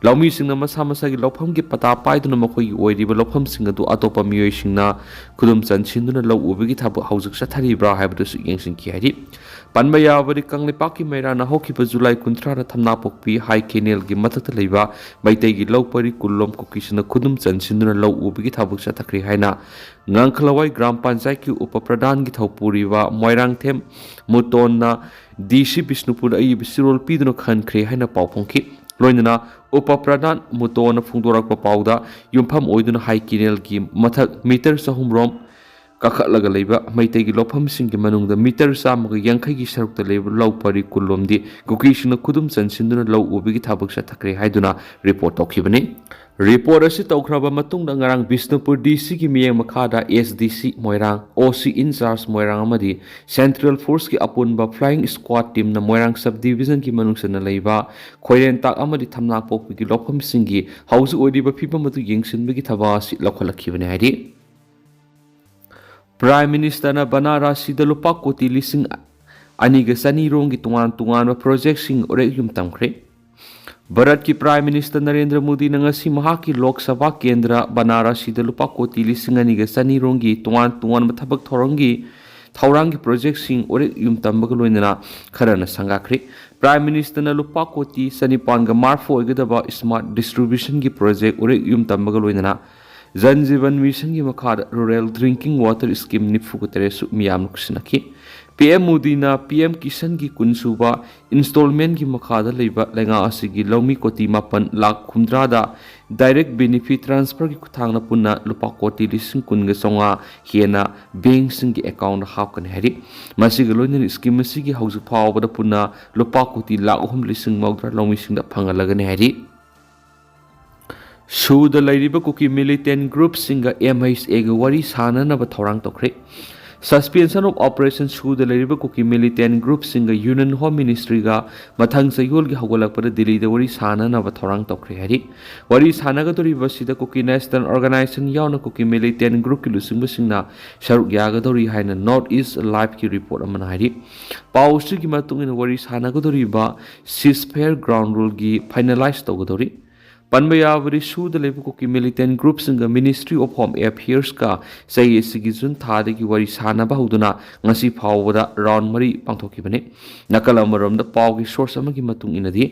ꯂꯧꯃꯤꯁꯤꯡꯅ ꯃꯁꯥ ꯃꯁꯥꯒꯤ ꯂꯧꯐꯝꯒꯤ ꯄꯇꯥ ꯄꯥꯏꯗꯨꯅ ꯃꯈꯣꯏꯒꯤ ꯑꯣꯏꯔꯤꯕ ꯂꯧꯐꯝꯁꯤꯡ ꯑꯗꯨ ꯑꯇꯣꯞꯄ ꯃꯤꯑꯣꯏꯁꯤꯡꯅ ꯈꯨꯗꯨꯝ ꯆꯟꯁꯤꯟꯗꯨꯅ ꯂꯧ ꯎꯕꯒꯤ ꯊꯕꯛ ꯍꯧꯖꯤꯛ ꯆꯠꯊꯔꯤꯕ꯭ꯔꯥ ꯍꯥꯏꯕꯗꯨꯁꯨ ꯌꯦꯡꯁꯤꯟꯈꯤ ꯍꯥꯏꯔꯤ꯫ ꯄꯟꯕ ꯌꯥꯕꯗꯤ, ꯀꯪꯂꯩꯄꯥꯛꯀꯤ ꯃꯩꯔꯥꯅ ꯍꯧꯈꯤꯕ ꯖꯨꯂꯥꯏ ꯀꯨꯟꯊ꯭ꯔꯥꯗ ꯊꯝꯅꯥꯄꯣꯛꯄꯤ ꯍꯥꯏ ꯀꯦꯅꯦꯜꯒꯤ ꯃꯊꯛꯇ ꯂꯩꯕ ꯃꯩꯇꯩꯒꯤ ꯂꯧ ꯄꯔꯤ ꯀꯨꯟꯂꯣꯝ ꯀꯨꯀꯤꯁꯤꯡꯅ ꯈꯨꯗꯨꯝ ꯆꯟꯁꯤꯟꯗꯨꯅ ꯂꯧ ꯎꯕꯒꯤ ꯊꯕꯛ ꯆꯠꯊꯈ꯭ꯔꯦ ꯍꯥꯏꯅ ꯉꯥꯡꯈꯂꯋꯥꯏ ꯒ꯭ꯔꯥꯝ ꯄꯟꯆꯥꯌꯠꯀꯤ ꯎꯄ ꯄ꯭ꯔꯙꯥꯟꯒꯤ ꯊꯧꯄꯨꯔꯤꯕ ꯃꯣꯏꯔꯥꯡꯊꯦꯝ ꯃꯨꯇꯣꯟꯅ ꯗꯤ ꯁꯤ ꯕꯤꯁꯅꯨꯄꯨꯔꯗ ꯑꯏꯕ ꯆꯦꯔꯣꯜ ꯄꯤꯗꯨꯅ ꯈꯟꯈ꯭ꯔꯦ ꯍꯥꯏꯅ ꯄꯥꯎ ꯐꯣꯡꯈꯤ꯫ ꯂꯣꯏꯅꯅ ꯎꯄ ꯄ꯭ꯔꯙꯥꯟ ꯃꯨꯇꯣꯟꯅ ꯐꯣꯡꯗꯣꯔꯛꯄ ꯄꯥꯎꯗ ꯌꯨꯝꯐꯝ ꯑꯣꯏꯗꯨꯅ ꯍꯥꯏ ꯀꯦꯅꯦꯜꯒꯤ ꯃꯊꯛ ꯃꯤꯇꯔ ꯆꯍꯨꯝ ꯔꯣꯝ ꯀꯥꯈꯠꯂꯒ ꯂꯩꯕ ꯃꯩꯇꯩꯒꯤ ꯂꯧꯐꯝꯁꯤꯡꯒꯤ ꯃꯅꯨꯡꯗ ꯃꯤꯇꯔ ꯆꯥꯝꯃꯒ ꯌꯥꯡꯈꯩꯒꯤ ꯁꯔꯨꯛꯇ ꯂꯩꯕ ꯂꯧ ꯄꯔꯤ ꯀꯨꯟꯂꯣꯝꯗꯤ ꯀꯨꯀꯤꯁꯤꯡꯅ ꯈꯨꯗꯨꯝ ꯆꯟꯁꯤꯟꯗꯨꯅ ꯂꯧ ꯎꯕꯒꯤ ꯊꯕꯛ ꯆꯠꯊꯈ꯭ꯔꯦ ꯍꯥꯏꯗꯨꯅ ꯔꯤꯄꯣꯔꯠ ꯇꯧꯈꯤꯕꯅꯤ꯫ ꯔꯤꯄꯣꯔꯠ ꯑꯁꯤ ꯇꯧꯈ꯭ꯔꯕ ꯃꯇꯨꯡꯗ ꯉꯔꯥꯡ ꯕꯤꯁꯅꯨꯄꯨꯔ ꯗꯤ ꯁꯤꯒꯤ ꯃꯤꯠꯌꯦꯡ ꯃꯈꯥꯗ ꯑꯦꯁ ꯗꯤ ꯁꯤ ꯃꯣꯏꯔꯥꯡ, ꯑꯣ ꯁꯤ ꯏꯟꯆꯥꯔꯖ ꯃꯣꯏꯔꯥꯡ ꯑꯃꯗꯤ ꯁꯦꯟꯇ꯭ꯔꯦꯜ ꯐꯣꯔꯁꯀꯤ ꯑꯄꯨꯟꯕ ꯐ꯭ꯂꯥꯏꯌꯤꯡ ꯁ꯭ꯀ꯭ꯋꯥꯗ ꯇꯤꯝꯅ ꯃꯣꯏꯔꯥꯡ ꯁꯕ ꯗꯤꯕꯤꯖꯟꯒꯤ ꯃꯅꯨꯡ ꯆꯟꯅ ꯂꯩꯕ ꯈꯣꯏꯔꯦꯟꯇꯥꯛ ꯑꯃꯗꯤ ꯊꯝꯅꯥꯄꯣꯛꯄꯤꯒꯤ ꯂꯧꯐꯝꯁꯤꯡꯒꯤ ꯍꯧꯖꯤꯛ ꯑꯣꯏꯔꯤꯕ ꯐꯤꯕꯝ ꯑꯗꯨ ꯌꯦꯡꯁꯤꯟꯕꯒꯤ ꯊꯕꯛ ꯑꯁꯤ ꯂꯧꯈꯠꯂꯛꯈꯤꯕꯅꯤ ꯍꯥꯏꯔꯤ꯫ ꯄ꯭ꯔꯥꯏꯝ ꯃꯤꯅꯤꯁꯇꯔꯅ ꯕꯅꯥꯔꯥꯁꯤꯗ ꯂꯨꯄꯥ ꯀꯣꯇꯤ ꯂꯤꯁꯤꯡ ꯑꯅꯤꯒ ꯆꯅꯤ ꯔꯣꯝꯒꯤ ꯇꯣꯉꯥꯟ ꯇꯣꯉꯥꯟꯕ ꯄ꯭ꯔꯣꯖꯦꯛꯁꯤꯡ ꯎꯔꯦꯛ ꯌꯨꯝ ꯇꯝꯈ꯭ꯔꯦ꯫ ꯚꯥꯔꯠꯀꯤ ꯄ꯭ꯔꯥꯏꯝ ꯃꯤꯅꯤꯁꯇꯔ ꯅꯔꯦꯟꯗ꯭ꯔ ꯃꯣꯗꯤꯅ ꯉꯁꯤ ꯃꯍꯥꯛꯀꯤ ꯂꯣꯛ ꯁꯚꯥ ꯀꯦꯟꯗ꯭ꯔ ꯕꯅꯥꯔꯥꯁꯤꯗ ꯂꯨꯄꯥ ꯀꯣꯇꯤ ꯂꯤꯁꯤꯡ ꯑꯅꯤꯒ ꯆꯅꯤ ꯔꯣꯝꯒꯤ ꯇꯣꯉꯥꯟ ꯇꯣꯉꯥꯟꯕ ꯊꯕꯛ ꯊꯧꯔꯝꯒꯤ ꯊꯧꯔꯥꯡꯒꯤ ꯄ꯭ꯔꯣꯖꯦꯛꯁꯤꯡ ꯎꯔꯦꯛ ꯌꯨꯝ ꯇꯝꯕꯒ ꯂꯣꯏꯅꯅ ꯈꯔꯅ ꯁꯪꯒꯥꯈ꯭ꯔꯦ꯫ ꯄ꯭ꯔꯥꯏꯝ ꯃꯤꯅꯤꯁꯇꯔꯅ ꯂꯨꯄꯥ ꯀꯣꯇꯤ ꯆꯅꯤꯄꯥꯟꯒ ꯃꯔꯐꯨ ꯑꯣꯏꯒꯗꯕ ꯁ꯭ꯃꯥꯔꯠ ꯗꯤꯁꯇ꯭ꯔꯤꯕ꯭ꯌꯨꯁꯟꯒꯤ ꯄ꯭ꯔꯣꯖꯦꯛ ꯎꯔꯦꯛ ꯌꯨꯝ ꯇꯝꯕꯒ ꯂꯣꯏꯅꯅ ꯖꯟ ꯖꯤꯕꯟ ꯃꯤꯁꯟꯒꯤ ꯃꯈꯥꯗ ꯔꯨꯔꯦꯜ ꯗ꯭ꯔꯤꯡꯀꯤꯡ ꯋꯥꯇꯔ ꯁ꯭ꯀꯤꯝ ꯅꯤꯐꯨꯒ ꯇꯔꯦꯠꯁꯨ ꯃꯤꯌꯥꯝꯅ ꯈꯨꯠꯁꯤꯟꯅꯈꯤ꯫ ꯄꯤ ꯑꯦꯝ ꯃꯣꯗꯤꯅ ꯄꯤ ꯑꯦꯝ ꯀꯤꯁꯟꯒꯤ ꯀꯨꯟꯁꯨꯕ ꯏꯟꯁꯇꯣꯜꯃꯦꯟꯒꯤ ꯃꯈꯥꯗ ꯂꯩꯕ ꯂꯩꯉꯥꯛ ꯑꯁꯤꯒꯤ ꯂꯧꯃꯤ ꯀꯣꯇꯤ ꯃꯥꯄꯟ ꯂꯥꯈ ꯍꯨꯝꯗ꯭ꯔꯥꯗ ꯗꯥꯏꯔꯦꯛ ꯕꯦꯅꯤꯐꯤꯠ ꯇ꯭ꯔꯥꯟꯁꯐꯔꯒꯤ ꯈꯨꯠꯊꯥꯡꯗ ꯄꯨꯟꯅ ꯂꯨꯄꯥ ꯀꯣꯇꯤ ꯂꯤꯁꯤꯡ ꯀꯨꯟꯒ ꯆꯥꯝꯃꯉꯥ ꯍꯦꯟꯅ ꯕꯦꯡꯁꯤꯡꯒꯤ ꯑꯦꯀꯥꯎꯟꯗ ꯍꯥꯞꯀꯅꯤ ꯍꯥꯏꯔꯤ꯫ ꯃꯁꯤꯒ ꯂꯣꯏꯅꯅ ꯁ꯭ꯀꯤꯝ ꯑꯁꯤꯒꯤ ꯍꯧꯖꯤꯛ ꯐꯥꯎꯕꯗ ꯄꯨꯟꯅ ꯂꯨꯄꯥ ꯀꯣꯇꯤ ꯂꯥꯈ ꯑꯍꯨꯝ ꯂꯤꯁꯤꯡ ꯃꯧꯗ꯭ꯔꯥ ꯂꯧꯃꯤꯁꯤꯡꯗ ꯐꯪꯍꯜꯂꯒꯅꯤ ꯍꯥꯏꯔꯤ꯫ ꯁꯨꯗ ꯂꯩꯔꯤꯕ ꯀꯨꯀꯤ ꯃꯤꯂꯤꯇꯦꯟ ꯒ꯭ꯔꯨꯞꯁꯤꯡꯒ ꯑꯦꯝ ꯑꯩꯆ ꯑꯦꯒ ꯋꯥꯔꯤ ꯁꯥꯅꯅꯕ ꯊꯧꯔꯥꯡ ꯇꯧꯈ꯭ꯔꯦ꯫ Suspension of Operation ꯁꯨꯗ ꯂꯩꯔꯤꯕ ꯀꯨꯀꯤ ꯃꯤꯂꯤꯇꯦꯟ ꯒ꯭ꯔꯨꯞꯁꯤꯡꯒ ꯌꯨꯅꯤꯌꯟ ꯍꯣꯝ ꯃꯤꯅꯤꯁꯇ꯭ꯔꯤꯒ ꯃꯊꯪ ꯆꯌꯣꯜꯒꯤ ꯍꯧꯒꯠꯂꯛꯄꯗ ꯗꯤꯜꯂꯤꯗ ꯋꯥꯔꯤ ꯁꯥꯅꯅꯕ ꯊꯧꯔꯥꯡ ꯇꯧꯈ꯭ꯔꯦ ꯍꯥꯏꯔꯤ꯫ ꯋꯥꯔꯤ ꯁꯥꯟꯅꯒꯗꯧꯔꯤꯕ ꯑꯁꯤꯗ ꯀꯨꯀꯤ ꯅꯦꯁꯅꯦꯜ ꯑꯣꯔꯒꯅꯥꯏꯖꯦꯁꯟ ꯌꯥꯎꯅ ꯀꯨꯀꯤ ꯃꯤꯂꯤꯇꯦꯟ ꯒ꯭ꯔꯨꯞꯀꯤ ꯂꯨꯆꯤꯡꯕꯁꯤꯡꯅ ꯁꯔꯨꯛ ꯌꯥꯒꯗꯧꯔꯤ ꯍꯥꯏꯅ ꯅꯣꯔꯠ ꯏꯁ ꯂꯥꯏꯚꯀꯤ ꯔꯤꯄꯣꯔꯠ ꯑꯃꯅ ꯍꯥꯏꯔꯤ꯫ ꯄꯥꯎ ꯑꯁꯤꯒꯤ ꯃꯇꯨꯡ ꯏꯟꯅ ꯋꯥꯔꯤ ꯁꯥꯟꯅꯒꯗꯧꯔꯤꯕ ꯁꯤꯁ ꯐꯦꯌꯔ ꯒ꯭ꯔꯥꯎꯟ ꯔꯨꯜꯒꯤ ꯐꯥꯏꯅꯦꯂꯥꯏꯁ ꯇꯧꯒꯗꯧꯔꯤ꯫ ꯄꯟꯕ ꯌꯥꯕꯗꯤ ꯁꯨꯗ ꯂꯩꯕ ꯀꯨꯀꯤ ꯃꯤꯂꯤꯇꯦꯟ ꯒ꯭ꯔꯨꯞꯁꯤꯡꯒ ꯃꯤꯅꯤꯁꯇ꯭ꯔꯤ ꯑꯣꯐ ꯍꯣꯝ ꯑꯦꯐꯤꯌꯔꯁꯀ ꯆꯍꯤ ꯑꯁꯤꯒꯤ ꯖꯨꯟ ꯊꯥꯗꯒꯤ ꯋꯥꯔꯤ ꯁꯥꯟꯅꯕ ꯍꯧꯗꯨꯅ ꯉꯁꯤ ꯐꯥꯎꯕꯗ ꯔꯥꯎꯟ ꯃꯔꯤ ꯄꯥꯡꯊꯣꯛꯈꯤꯕꯅꯤ꯫ ꯅꯥꯀꯜ ꯑꯃꯔꯣꯝꯗ ꯄꯥꯎꯒꯤ ꯁꯣꯔꯁ ꯑꯃꯒꯤ ꯃꯇꯨꯡ ꯏꯟꯅꯗꯤ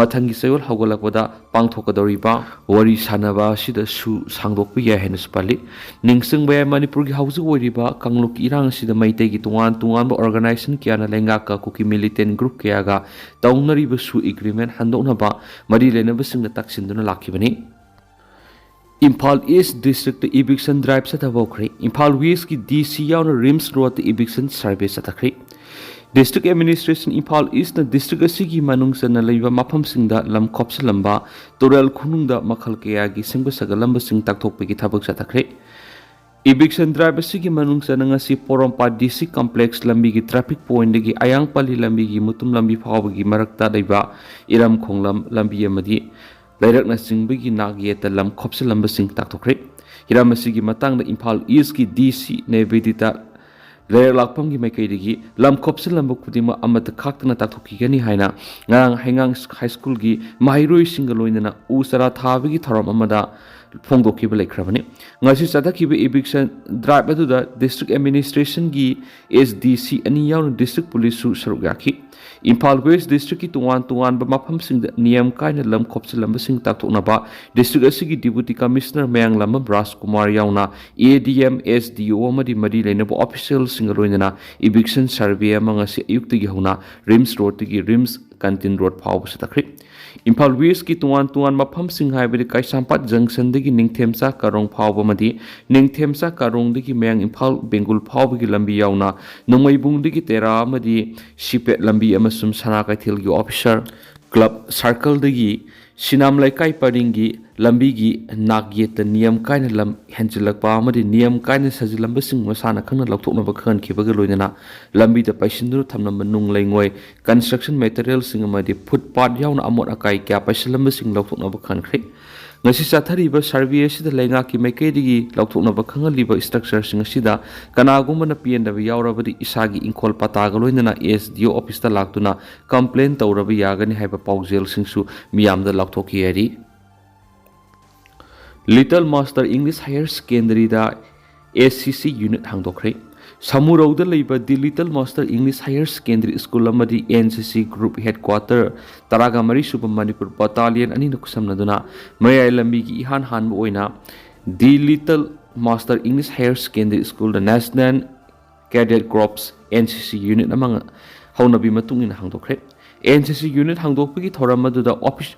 ꯃꯊꯪꯒꯤ ꯆꯌꯣꯜ ꯍꯧꯒꯠꯂꯛꯄꯗ ꯄꯥꯡꯊꯣꯛꯀꯗꯧꯔꯤꯕ ꯋꯥꯔꯤ ꯁꯥꯟꯅꯕ ꯑꯁꯤꯗꯁꯨ ꯁꯥꯡꯗꯣꯛꯄ ꯌꯥꯏ ꯍꯥꯏꯅꯁꯨ ꯄꯜꯂꯤ꯫ ꯅꯤꯡꯁꯤꯡꯕ ꯌꯥꯏ, ꯃꯅꯤꯄꯨꯔꯒꯤ ꯍꯧꯖꯤꯛ ꯑꯣꯏꯔꯤꯕ ꯀꯥꯡꯂꯨꯞꯀꯤ ꯏꯔꯥꯡ ꯑꯁꯤꯗ ꯃꯩꯇꯩꯒꯤ ꯇꯣꯉꯥꯟ ꯇꯣꯉꯥꯟꯕ ꯑꯣꯔꯒꯅꯥꯏꯖꯦꯁꯟ ꯀꯌꯥꯅ ꯂꯩꯉꯥꯛꯀ ꯀꯨꯀꯤ ꯃꯤꯂꯤꯇꯦꯟ ꯒ꯭ꯔꯨꯞ ꯀꯌꯥꯒ ꯇꯧꯅꯔꯤꯕ ꯁꯨ ꯑꯦꯒ꯭ꯔꯤꯃꯦꯟ ꯍꯟꯗꯣꯛꯅꯕ ꯃꯔꯤ ꯂꯩꯅꯕꯁꯤꯡꯅ ꯇꯛꯁꯤꯟꯗꯨꯅ ꯂꯥꯛꯈꯤꯕꯅꯤ꯫ Imphal east district eviction drive ꯆꯠꯊꯕ ꯍꯧꯈ꯭ꯔꯦ꯫ ꯏꯝꯐꯥꯜ ꯋꯦꯁꯀꯤ ꯗꯤ ꯁꯤ ꯌꯥꯎꯅ ꯔꯤꯝꯁ ꯔꯣꯗꯇ ꯏꯚꯤꯛꯁꯟ ꯁꯔꯚꯦ ꯆꯠꯊꯈ꯭ꯔꯦ꯫ District Administration Imphal Eastꯅ district ꯑꯁꯤꯒꯤ ꯃꯅꯨꯡ ꯆꯟꯅ ꯂꯩꯕ ꯃꯐꯝꯁꯤꯡꯗ ꯂꯝ ꯈꯣꯞꯆꯜꯂꯝꯕ, ꯇꯨꯔꯦꯜ ꯈꯣꯡꯅꯨꯡꯗ ꯃꯈꯜ ꯀꯌꯥꯒꯤ ꯁꯦꯝꯒꯠ ꯁꯥꯒꯠꯂꯝꯕꯁꯤꯡ ꯇꯥꯛꯊꯣꯛꯄꯒꯤ ꯊꯕꯛ ꯆꯠꯊꯈ꯭ꯔꯦ꯫ Eviction drive ꯑꯁꯤꯒꯤ ꯃꯅꯨꯡ ꯆꯟꯅ ꯉꯁꯤ ꯄꯣꯔꯣꯝꯄꯥꯠ D C complex ꯂꯝꯕꯤꯒꯤ traffic pointꯗꯒꯤ ꯑꯌꯥꯡꯄꯜꯂꯤ ꯂꯝꯕꯤꯒꯤ ꯃꯨꯇꯨꯝ ꯂꯝꯕꯤ ꯐꯥꯎꯕꯒꯤ ꯃꯔꯛꯇ ꯂꯩꯕ ꯏꯔꯝ ꯈꯣꯡꯂꯝ ꯂꯝꯕꯤ ꯑꯃꯗꯤ ꯂꯩꯔꯛꯅꯆꯤꯡꯕꯒꯤ ꯅꯥꯛ ꯌꯦꯠꯇ ꯂꯝ ꯈꯣꯞꯆꯜꯂꯝꯕꯁꯤꯡ ꯇꯥꯛꯊꯣꯛꯈ꯭ꯔꯦ꯫ ꯍꯤꯔꯝ ꯑꯁꯤꯒꯤ ꯃꯇꯥꯡꯗ ꯏꯝꯐꯥꯜ ꯏꯁꯀꯤ D C ꯅꯦꯕꯤꯗꯤꯇꯥ ꯂꯩꯔꯛ ꯂꯥꯛꯐꯝꯒꯤ ꯃꯥꯏꯀꯩꯗꯒꯤ ꯂꯝ ꯈꯣꯞꯆꯤꯜꯂꯝꯕ ꯈꯨꯗꯤꯡꯃꯛ ꯑꯃꯠꯇ ꯈꯥꯛꯇꯅ ꯇꯥꯛꯊꯣꯛꯈꯤꯒꯅꯤ ꯍꯥꯏꯅ ꯉꯔꯥꯡ ꯍꯩꯉꯥꯡ ꯍꯥꯏ ꯁ꯭ꯀꯨꯜꯒꯤ ꯃꯍꯩꯔꯣꯏꯁꯤꯡꯒ ꯂꯣꯏꯅꯅ ꯎ ꯆꯥꯔꯥ ꯊꯥꯕꯒꯤ ꯊꯧꯔꯝ ꯑꯃꯗ ꯐꯣꯡꯗꯣꯛꯈꯤꯕ ꯂꯩꯈ꯭ꯔꯕꯅꯤ꯫ ꯉꯁꯤ ꯆꯠꯊꯈꯤꯕ eviction drive ꯑꯗꯨꯗ district administrationꯒꯤ S D C ꯑꯅꯤ ꯌꯥꯎꯅ district policeꯁꯨ ꯁꯔꯨꯛ ꯌꯥꯈꯤ꯫ ꯏꯝꯐꯥꯜ West districtꯀꯤ ꯇꯣꯉꯥꯟ ꯇꯣꯉꯥꯟꯕ ꯃꯐꯝꯁꯤꯡꯗ ꯅꯤꯌꯝ ꯀꯥꯏꯅ ꯂꯝ ꯈꯣꯞꯆꯤꯜꯂꯝꯕꯁꯤꯡ ꯇꯥꯛꯊꯣꯛꯅꯕ district ꯑꯁꯤꯒꯤ Deputy Commissioner ꯃꯌꯥꯡꯂꯥꯝꯕꯝ ꯔꯥꯖꯀꯨꯃꯥꯔ ꯌꯥꯎꯅ A D M, S D O ꯑꯃꯗꯤ ꯃꯔꯤ ꯂꯩꯅꯕ officialꯁꯤꯡꯒ ꯂꯣꯏꯅꯅ eviction survey ꯑꯃ ꯉꯁꯤ ꯑꯌꯨꯛꯇꯒꯤ ꯍꯧꯅ RIMS roadꯇꯒꯤ RIMS Canteen road ꯐꯥꯎꯕ ꯆꯠꯊꯈ꯭ꯔꯦ꯫ ꯏꯝꯐꯥꯜ Westꯀꯤ ꯇꯣꯉꯥꯟ ꯇꯣꯉꯥꯟꯕ ꯃꯐꯝꯁꯤꯡ ꯍꯥꯏꯕꯗꯤ ꯀꯩꯁꯥꯝꯄꯥꯠ junctionꯗꯒꯤ ꯅꯤꯡꯊꯦꯝꯆꯥ ꯀꯥꯔꯣꯡ ꯐꯥꯎꯕ ꯑꯃꯗꯤ ꯅꯤꯡꯊꯦꯝꯆꯥ ꯀꯥꯔꯣꯡꯗꯒꯤ ꯃꯌꯥꯡ ꯏꯝꯐꯥꯜ ꯕꯦꯡꯒꯨꯜ ꯐꯥꯎꯕꯒꯤ ꯂꯝꯕꯤ ꯌꯥꯎꯅ ꯅꯣꯡꯃꯩꯕꯨꯡꯗꯒꯤ ꯇꯦꯔꯥ ꯑꯃꯗꯤ ꯁꯤꯄꯦꯠ ꯂꯝꯕꯤ ꯑꯃꯁꯨꯡ ꯁꯅꯥ ꯀꯩꯊꯦꯜꯒꯤ officer club circleꯗꯒꯤ ꯁꯤꯅꯥꯝ ꯂꯩꯀꯥꯏ ꯄꯔꯤꯡꯒꯤ ꯂꯝꯕꯤꯒꯤ ꯅꯥꯛ ꯌꯦꯠꯇ ꯅꯤꯌꯝ ꯀꯥꯏꯅ ꯂꯝ ꯍꯦꯟꯖꯤꯜꯂꯛꯄ ꯑꯃꯗꯤ ꯅꯤꯌꯝ ꯀꯥꯏꯅ ꯁꯥꯖꯤꯜꯂꯝꯕꯁꯤꯡ ꯃꯁꯥꯅ ꯈꯪꯅ ꯂꯧꯊꯣꯛꯅꯕ ꯈꯪꯍꯟꯈꯤꯕꯒ ꯂꯣꯏꯅꯅ ꯂꯝꯕꯤꯗ ꯄꯩꯁꯤꯟꯗꯨꯅ ꯊꯝꯂꯝꯕ ꯅꯨꯡ ꯂꯩꯉꯣꯏ, construction materialꯁꯤꯡ ꯑꯃꯗꯤ footpath ꯌꯥꯎꯅ ꯑꯃꯣꯠ ꯑꯀꯥꯏ ꯀꯌꯥ ꯄꯩꯁꯤꯜꯂꯝꯕꯁꯤꯡ ꯂꯧꯊꯣꯛꯅꯕ ꯈꯪꯍꯟꯈ꯭ꯔꯦ꯫ ꯉꯁꯤ ꯆꯠꯊꯔꯤꯕ survey ꯑꯁꯤꯗ ꯂꯩꯉꯥꯛꯀꯤ ꯃꯥꯏꯀꯩꯗꯒꯤ ꯂꯧꯊꯣꯛꯅꯕ ꯈꯪꯍꯜꯂꯤꯕ structureꯁꯤꯡ ꯑꯁꯤꯗ ꯀꯅꯥꯒꯨꯝꯕꯅ ꯄꯦꯟꯗꯕ ꯌꯥꯎꯔꯕꯗꯤ ꯏꯁꯥꯒꯤ ꯏꯪꯈꯣꯜ ꯄꯇꯥꯒ ꯂꯣꯏꯅꯅ S D O officeꯇ ꯂꯥꯛꯇꯨꯅ complain ꯇꯧꯔꯕ ꯌꯥꯒꯅꯤ ꯍꯥꯏꯕ ꯄꯥꯎꯖꯦꯜꯁꯤꯡꯁꯨ ꯃꯤꯌꯥꯝꯗ ꯂꯥꯎꯊꯣꯛꯈꯤ ꯍꯥꯏꯔꯤ꯫ Little Master English Higher Secondaryꯗ S C C unit ꯍꯥꯡꯗꯣꯛꯈ꯭ꯔꯦ꯫ ꯁꯃꯨꯔꯧꯗ ꯂꯩꯕ The Little Master English Higher Secondary School ꯑꯃꯗꯤ N C C group headquarter ꯇꯔꯥꯒ ꯃꯔꯤ ꯁꯨꯕ ꯃꯅꯤꯄꯨꯔ battalion ꯑꯅꯤꯅ ꯈꯨꯠꯁꯝꯅꯗꯨꯅ ꯃꯌꯥꯏ ꯂꯝꯕꯤꯒꯤ ꯏꯍꯥꯟ ꯍꯥꯟꯕ ꯑꯣꯏꯅ The Little Master English Higher Secondary Schoolꯗ National Cadet Corps N C C unit ꯑꯃ ꯍꯧꯅꯕꯤ ꯃꯇꯨꯡ ꯏꯟꯅ ꯍꯥꯡꯗꯣꯛꯈ꯭ꯔꯦ꯫ N C C unit ꯍꯥꯡꯗꯣꯛꯄꯒꯤ ꯊꯧꯔꯝ ꯑꯗꯨꯗ office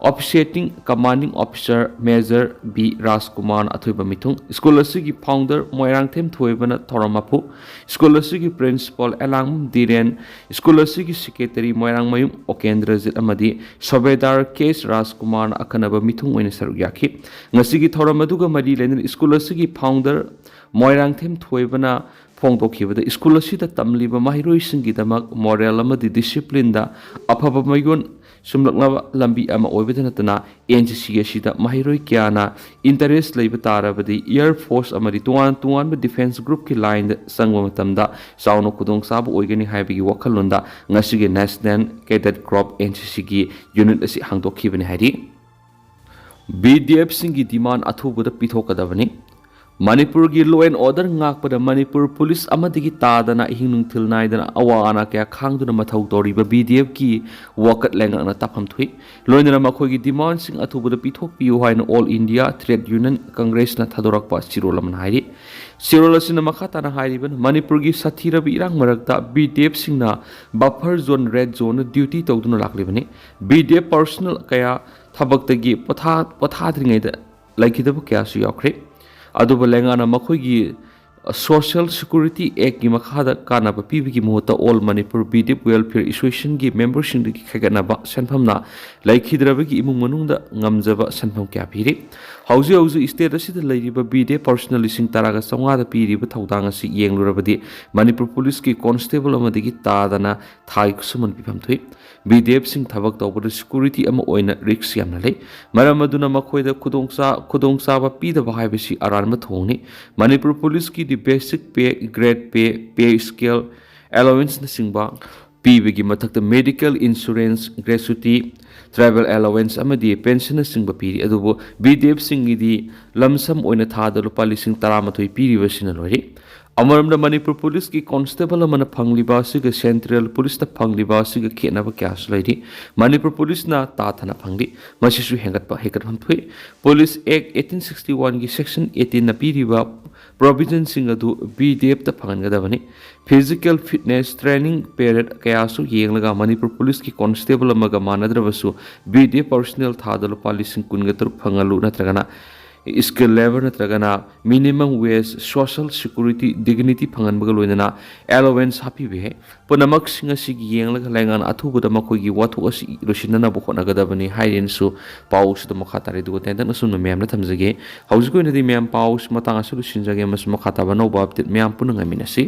Officiating Commanding Officer Major B ꯔꯥꯖꯀꯨꯃꯥꯔꯅ ꯑꯊꯣꯏꯕ ꯃꯤꯊꯨꯡ꯫ ꯁ꯭ꯀꯨꯜ ꯑꯁꯤꯒꯤ founder ꯃꯣꯏꯔꯥꯡꯊꯦꯝ ꯊꯣꯏꯕꯅ ꯊꯧꯔꯝ ꯃꯄꯨ꯫ ꯁ꯭ꯀꯨꯜ ꯑꯁꯤꯒꯤ principal ꯑꯦꯂꯥꯡꯕꯝ ꯙꯤꯔꯦꯟ, ꯁ꯭ꯀꯨꯜ ꯑꯁꯤꯒꯤ secretary ꯃꯣꯏꯔꯥꯡꯃꯌꯨꯝ ꯑꯣꯀꯦꯟꯗ꯭ꯔꯖꯤꯠ ꯑꯃꯗꯤ ꯁꯨꯕꯦꯗꯥꯔ ꯀꯦ ꯑꯦꯁ ꯔꯥꯖꯀꯨꯃꯥꯔꯅ ꯑꯈꯟꯅꯕ ꯃꯤꯊꯨꯡ ꯑꯣꯏꯅ ꯁꯔꯨꯛ ꯌꯥꯈꯤ꯫ ꯉꯁꯤꯒꯤ ꯊꯧꯔꯝ ꯑꯗꯨꯒ ꯃꯔꯤ ꯂꯩꯅꯅ ꯁ꯭ꯀꯨꯜ ꯑꯁꯤꯒꯤ founder ꯃꯣꯏꯔꯥꯡꯊꯦꯝ ꯊꯣꯏꯕꯅ ꯐꯣꯡꯗꯣꯛꯈꯤꯕꯗ, ꯁ꯭ꯀꯨꯜ ꯑꯁꯤꯗ ꯇꯝꯂꯤꯕ ꯃꯍꯩꯔꯣꯏꯁꯤꯡꯒꯤꯗꯃꯛ moral ꯑꯃꯗꯤ disciplineꯗ ꯑꯐꯕ ꯃꯌꯣꯟ ꯁꯨꯝꯂꯛꯅꯕ ꯂꯝꯕꯤ ꯑꯃ ꯑꯣꯏꯕꯇ ꯅꯠꯇꯅ, ꯑꯦꯟ ꯁꯤ ꯁꯤ ꯑꯁꯤꯗ ꯃꯍꯩꯔꯣꯏ ꯀꯌꯥꯅ interest ꯂꯩꯕ ꯇꯥꯔꯕꯗꯤ, Air Force ꯑꯃꯗꯤ ꯇꯣꯉꯥꯟ ꯇꯣꯉꯥꯟꯕ defence groupꯀꯤ lineꯗ ꯆꯪꯕ ꯃꯇꯝꯗ ꯆꯥꯎꯅ ꯈꯨꯗꯣꯡꯆꯥꯕ ꯑꯣꯏꯒꯅꯤ ꯍꯥꯏꯕꯒꯤ ꯋꯥꯈꯜꯂꯣꯟꯗ ꯉꯁꯤꯒꯤ National Cadet Corps, N C ꯁꯤꯒꯤ unit ꯑꯁꯤ ꯍꯥꯡꯗꯣꯛꯈꯤꯕꯅꯤ ꯍꯥꯏꯔꯤ꯫ ꯕꯤ ꯗꯤ ꯑꯦꯐꯁꯤꯡꯒꯤ demand ꯑꯊꯨꯕꯗ ꯄꯤꯊꯣꯛꯀꯗꯕꯅꯤ꯫ ꯃꯅꯤꯄꯨꯔꯒꯤ law and order ꯉꯥꯛꯄꯗ ꯃꯅꯤꯄꯨꯔ ꯄꯨꯂꯤꯁ ꯑꯃꯗꯒꯤ ꯇꯥꯗꯅ ꯑꯍꯤꯡ ꯅꯨꯡꯊꯤꯜ ꯅꯥꯏꯗꯅ ꯑꯋꯥ ꯑꯅꯥ ꯀꯌꯥ ꯈꯥꯡꯗꯨꯅ ꯃꯊꯧ ꯇꯧꯔꯤꯕ ꯕꯤ ꯗꯤ ꯑꯦꯐꯀꯤ ꯋꯥꯀꯠ ꯂꯩꯉꯥꯛꯅ ꯇꯥꯐꯝ ꯊꯣꯛꯏ꯫ ꯂꯣꯏꯅꯅ ꯃꯈꯣꯏꯒꯤ demandꯁꯤꯡ ꯑꯊꯨꯕꯗ ꯄꯤꯊꯣꯛꯄꯤꯌꯨ ꯍꯥꯏꯅ All India Trade Union Congressꯅ ꯊꯥꯗꯣꯔꯛꯄ ꯆꯦꯔꯣꯜ ꯑꯃꯅ ꯍꯥꯏꯔꯤ꯫ ꯆꯦꯔꯣꯜ ꯑꯁꯤꯅ ꯃꯈꯥ ꯇꯥꯅ ꯍꯥꯏꯔꯤꯕꯅ, ꯃꯅꯤꯄꯨꯔꯒꯤ ꯁꯥꯊꯤꯔꯕ ꯏꯔꯥꯡ ꯃꯔꯛꯇ ꯕꯤ ꯗꯤ ꯑꯦꯐꯁꯤꯡꯅ buffer zone, red zoneꯗ duty ꯇꯧꯗꯨꯅ ꯂꯥꯛꯂꯤꯕꯅꯤ꯫ ꯕꯤ ꯗꯤ ꯑꯦꯐ personnel ꯀꯌꯥ ꯊꯕꯛꯇꯒꯤ ꯄꯣꯊꯥ-, ꯄꯣꯊꯥꯗ꯭ꯔꯤꯉꯩꯗ ꯂꯩꯈꯤꯗꯕ ꯀꯌꯥꯁꯨ ꯌꯥꯎꯈ꯭ꯔꯦ꯫ ꯑꯗꯨꯕꯨ ꯂꯩꯉꯥꯛꯅ ꯃꯈꯣꯏꯒꯤ Social Security Actꯀꯤ ꯃꯈꯥꯗ ꯀꯥꯟꯅꯕ ꯄꯤꯕꯒꯤ ꯃꯍꯨꯠꯇ All Manipur B D F Welfare Associationꯒꯤ memberꯁꯤꯡꯗꯒꯤ ꯈꯥꯏꯒꯠꯅꯕ ꯁꯦꯟꯐꯝꯅ ꯂꯩꯈꯤꯗ꯭ꯔꯕꯒꯤ ꯏꯃꯨꯡ ꯃꯅꯨꯡꯗ ꯉꯝꯖꯕ ꯁꯦꯟꯐꯝ ꯀꯌꯥ ꯄꯤꯔꯤ꯫ ꯍꯧꯖꯤꯛ ꯍꯧꯖꯤꯛ state ꯑꯁꯤꯗ ꯂꯩꯔꯤꯕ ꯕꯤ ꯗꯤ ꯑꯦꯐ personnel ꯂꯤꯁꯤꯡ ꯇꯔꯥꯒ ꯆꯥꯝꯃꯉꯥꯗ ꯄꯤꯔꯤꯕ ꯊꯧꯗꯥꯡ ꯑꯁꯤ ꯌꯦꯡꯂꯨꯔꯕꯗꯤ, ꯃꯅꯤꯄꯨꯔ ꯄꯨꯂꯤꯁꯀꯤ constable ꯑꯃꯗꯒꯤ ꯇꯥꯗꯅ ꯊꯥꯒꯤ ꯈꯨꯠꯁꯨꯃꯟ ꯄꯤꯐꯝ ꯊꯣꯛꯏ꯫ ꯕꯤ ꯗꯤ ꯑꯦꯐꯁꯤꯡ ꯊꯕꯛ ꯇꯧꯕꯗ security ꯑꯃ ꯑꯣꯏꯅ risk ꯌꯥꯝꯅ ꯂꯩ꯫ ꯃꯔꯝ ꯑꯗꯨꯅ ꯃꯈꯣꯏꯗ ꯈꯨꯗꯣꯡꯆꯥ-, ꯈꯨꯗꯣꯡꯆꯥꯕ ꯄꯤꯗꯕ ꯍꯥꯏꯕꯁꯤ ꯑꯔꯥꯟꯕ ꯊꯧꯑꯣꯡꯅꯤ꯫ Manipur ꯄꯨꯂꯤꯁꯀꯤꯗꯤ basic pay, grade pay, pay scale, allowanceꯅꯆꯤꯡꯕ ꯄꯤꯕꯒꯤ ꯃꯊꯛꯇ medical insurance, gratuity, travel allowance ꯑꯃꯗꯤ pensionꯅꯆꯤꯡꯕ ꯄꯤꯔꯤ꯫ ꯑꯗꯨꯕꯨ ꯕꯤ ꯗꯤ ꯑꯦꯐꯁꯤꯡꯒꯤꯗꯤ lump sum ꯑꯣꯏꯅ ꯊꯥꯗ ꯂꯨꯄꯥ ꯂꯤꯁꯤꯡ ꯇꯔꯥꯃꯥꯊꯣꯏ ꯄꯤꯔꯤꯕꯁꯤꯅ ꯂꯣꯏꯔꯦ꯫ ꯑꯃꯔꯣꯝꯗ ꯃꯅꯤꯄꯨꯔ ꯄꯨꯂꯤꯁꯀꯤ constable ꯑꯃꯅ ꯐꯪꯂꯤꯕ ꯑꯁꯤꯒ central ꯄꯨꯂꯤꯁꯇ ꯐꯪꯂꯤꯕ ꯑꯁꯤꯒ ꯈꯦꯠꯅꯕ ꯀꯌꯥꯁꯨ ꯂꯩꯔꯤ꯫ ꯃꯅꯤꯄꯨꯔ ꯄꯨꯂꯤꯁꯅ ꯇꯥꯊꯅ ꯐꯪꯂꯤ꯫ ꯃꯁꯤꯁꯨ ꯍꯦꯟꯒꯠꯄ, ꯍꯦꯟꯒꯠꯐꯝ ꯊꯣꯛꯏ꯫ Police Act eighteen sixty oneꯒꯤ section eighteenꯅ ꯄꯤꯔꯤꯕ ꯄ꯭ꯔꯣꯚꯤꯖꯟꯁꯤꯡ ꯑꯗꯨ ꯕꯤ ꯗꯤ ꯑꯦꯐꯇ ꯐꯪꯍꯟꯒꯗꯕꯅꯤ꯫ ꯐꯤꯖꯤꯀꯦꯜ ꯐꯤꯠꯅꯦꯁ ꯇ꯭ꯔꯦꯅꯤꯡ ꯄꯦꯔꯦꯠ ꯀꯌꯥꯁꯨ ꯌꯦꯡꯂꯒ ꯃꯅꯤꯄꯨꯔ ꯄꯨꯂꯤꯁꯀꯤ ꯀꯣꯟꯁꯇꯦꯕꯜ ꯑꯃꯒ ꯃꯥꯟꯅꯗ꯭ꯔꯕꯁꯨ ꯕꯤ ꯗꯤ ꯑꯦꯐ ꯄꯔꯁꯣꯅꯦꯜ ꯊꯥꯗ ꯂꯨꯄꯥ ꯂꯤꯁꯤꯡ ꯀꯨꯟꯒ ꯇꯔꯨꯛ ꯐꯪꯍꯜꯂꯨ, ꯅꯠꯇ꯭ꯔꯒꯅ ꯁ꯭ꯀꯤꯜ ꯂꯦꯕꯔ ꯅꯠꯇ꯭ꯔꯒꯅ minimum wage, social security, dignity ꯐꯪꯍꯟꯕꯒ ꯂꯣꯏꯅꯅ ꯑꯦꯂꯣꯋꯦꯟꯁ ꯍꯥꯞꯄꯤꯕ ꯌꯥꯏ꯫ ꯄꯨꯝꯅꯃꯛꯁꯤꯡ ꯑꯁꯤꯒꯤ ꯌꯦꯡꯂꯒ ꯂꯩꯉꯥꯛꯅ ꯑꯊꯨꯕꯗ ꯃꯈꯣꯏꯒꯤ ꯋꯥꯊꯣꯛ ꯑꯁꯤ ꯂꯣꯏꯁꯤꯟꯅꯅꯕ ꯍꯣꯠꯅꯒꯗꯕꯅꯤ ꯍꯥꯏꯔꯦꯅꯁꯨ ꯄꯥꯎꯁꯤꯗ ꯃꯈꯥ ꯇꯥꯔꯦ꯫ ꯑꯗꯨꯒ ꯇꯦꯟꯇꯛꯅ ꯁꯨꯝꯅ ꯃꯌꯥꯝꯅ ꯊꯝꯖꯒꯦ꯫ ꯍꯧꯖꯤꯛꯀꯤ ꯑꯣꯏꯅꯗꯤ ꯃꯌꯥꯝ ꯄꯥꯎꯁꯤ ꯃꯇꯥꯡ ꯑꯁꯤ ꯂꯣꯏꯁꯤꯟꯖꯒꯦ ꯑꯃꯁꯨꯡ ꯃꯈꯥ ꯇꯥꯕ ꯑꯅꯧꯕ ꯑꯞꯗꯦꯠ ꯃꯌꯥꯝ ꯄꯨꯟꯅ ꯉꯥꯏꯃꯤꯟꯅꯁꯤ꯫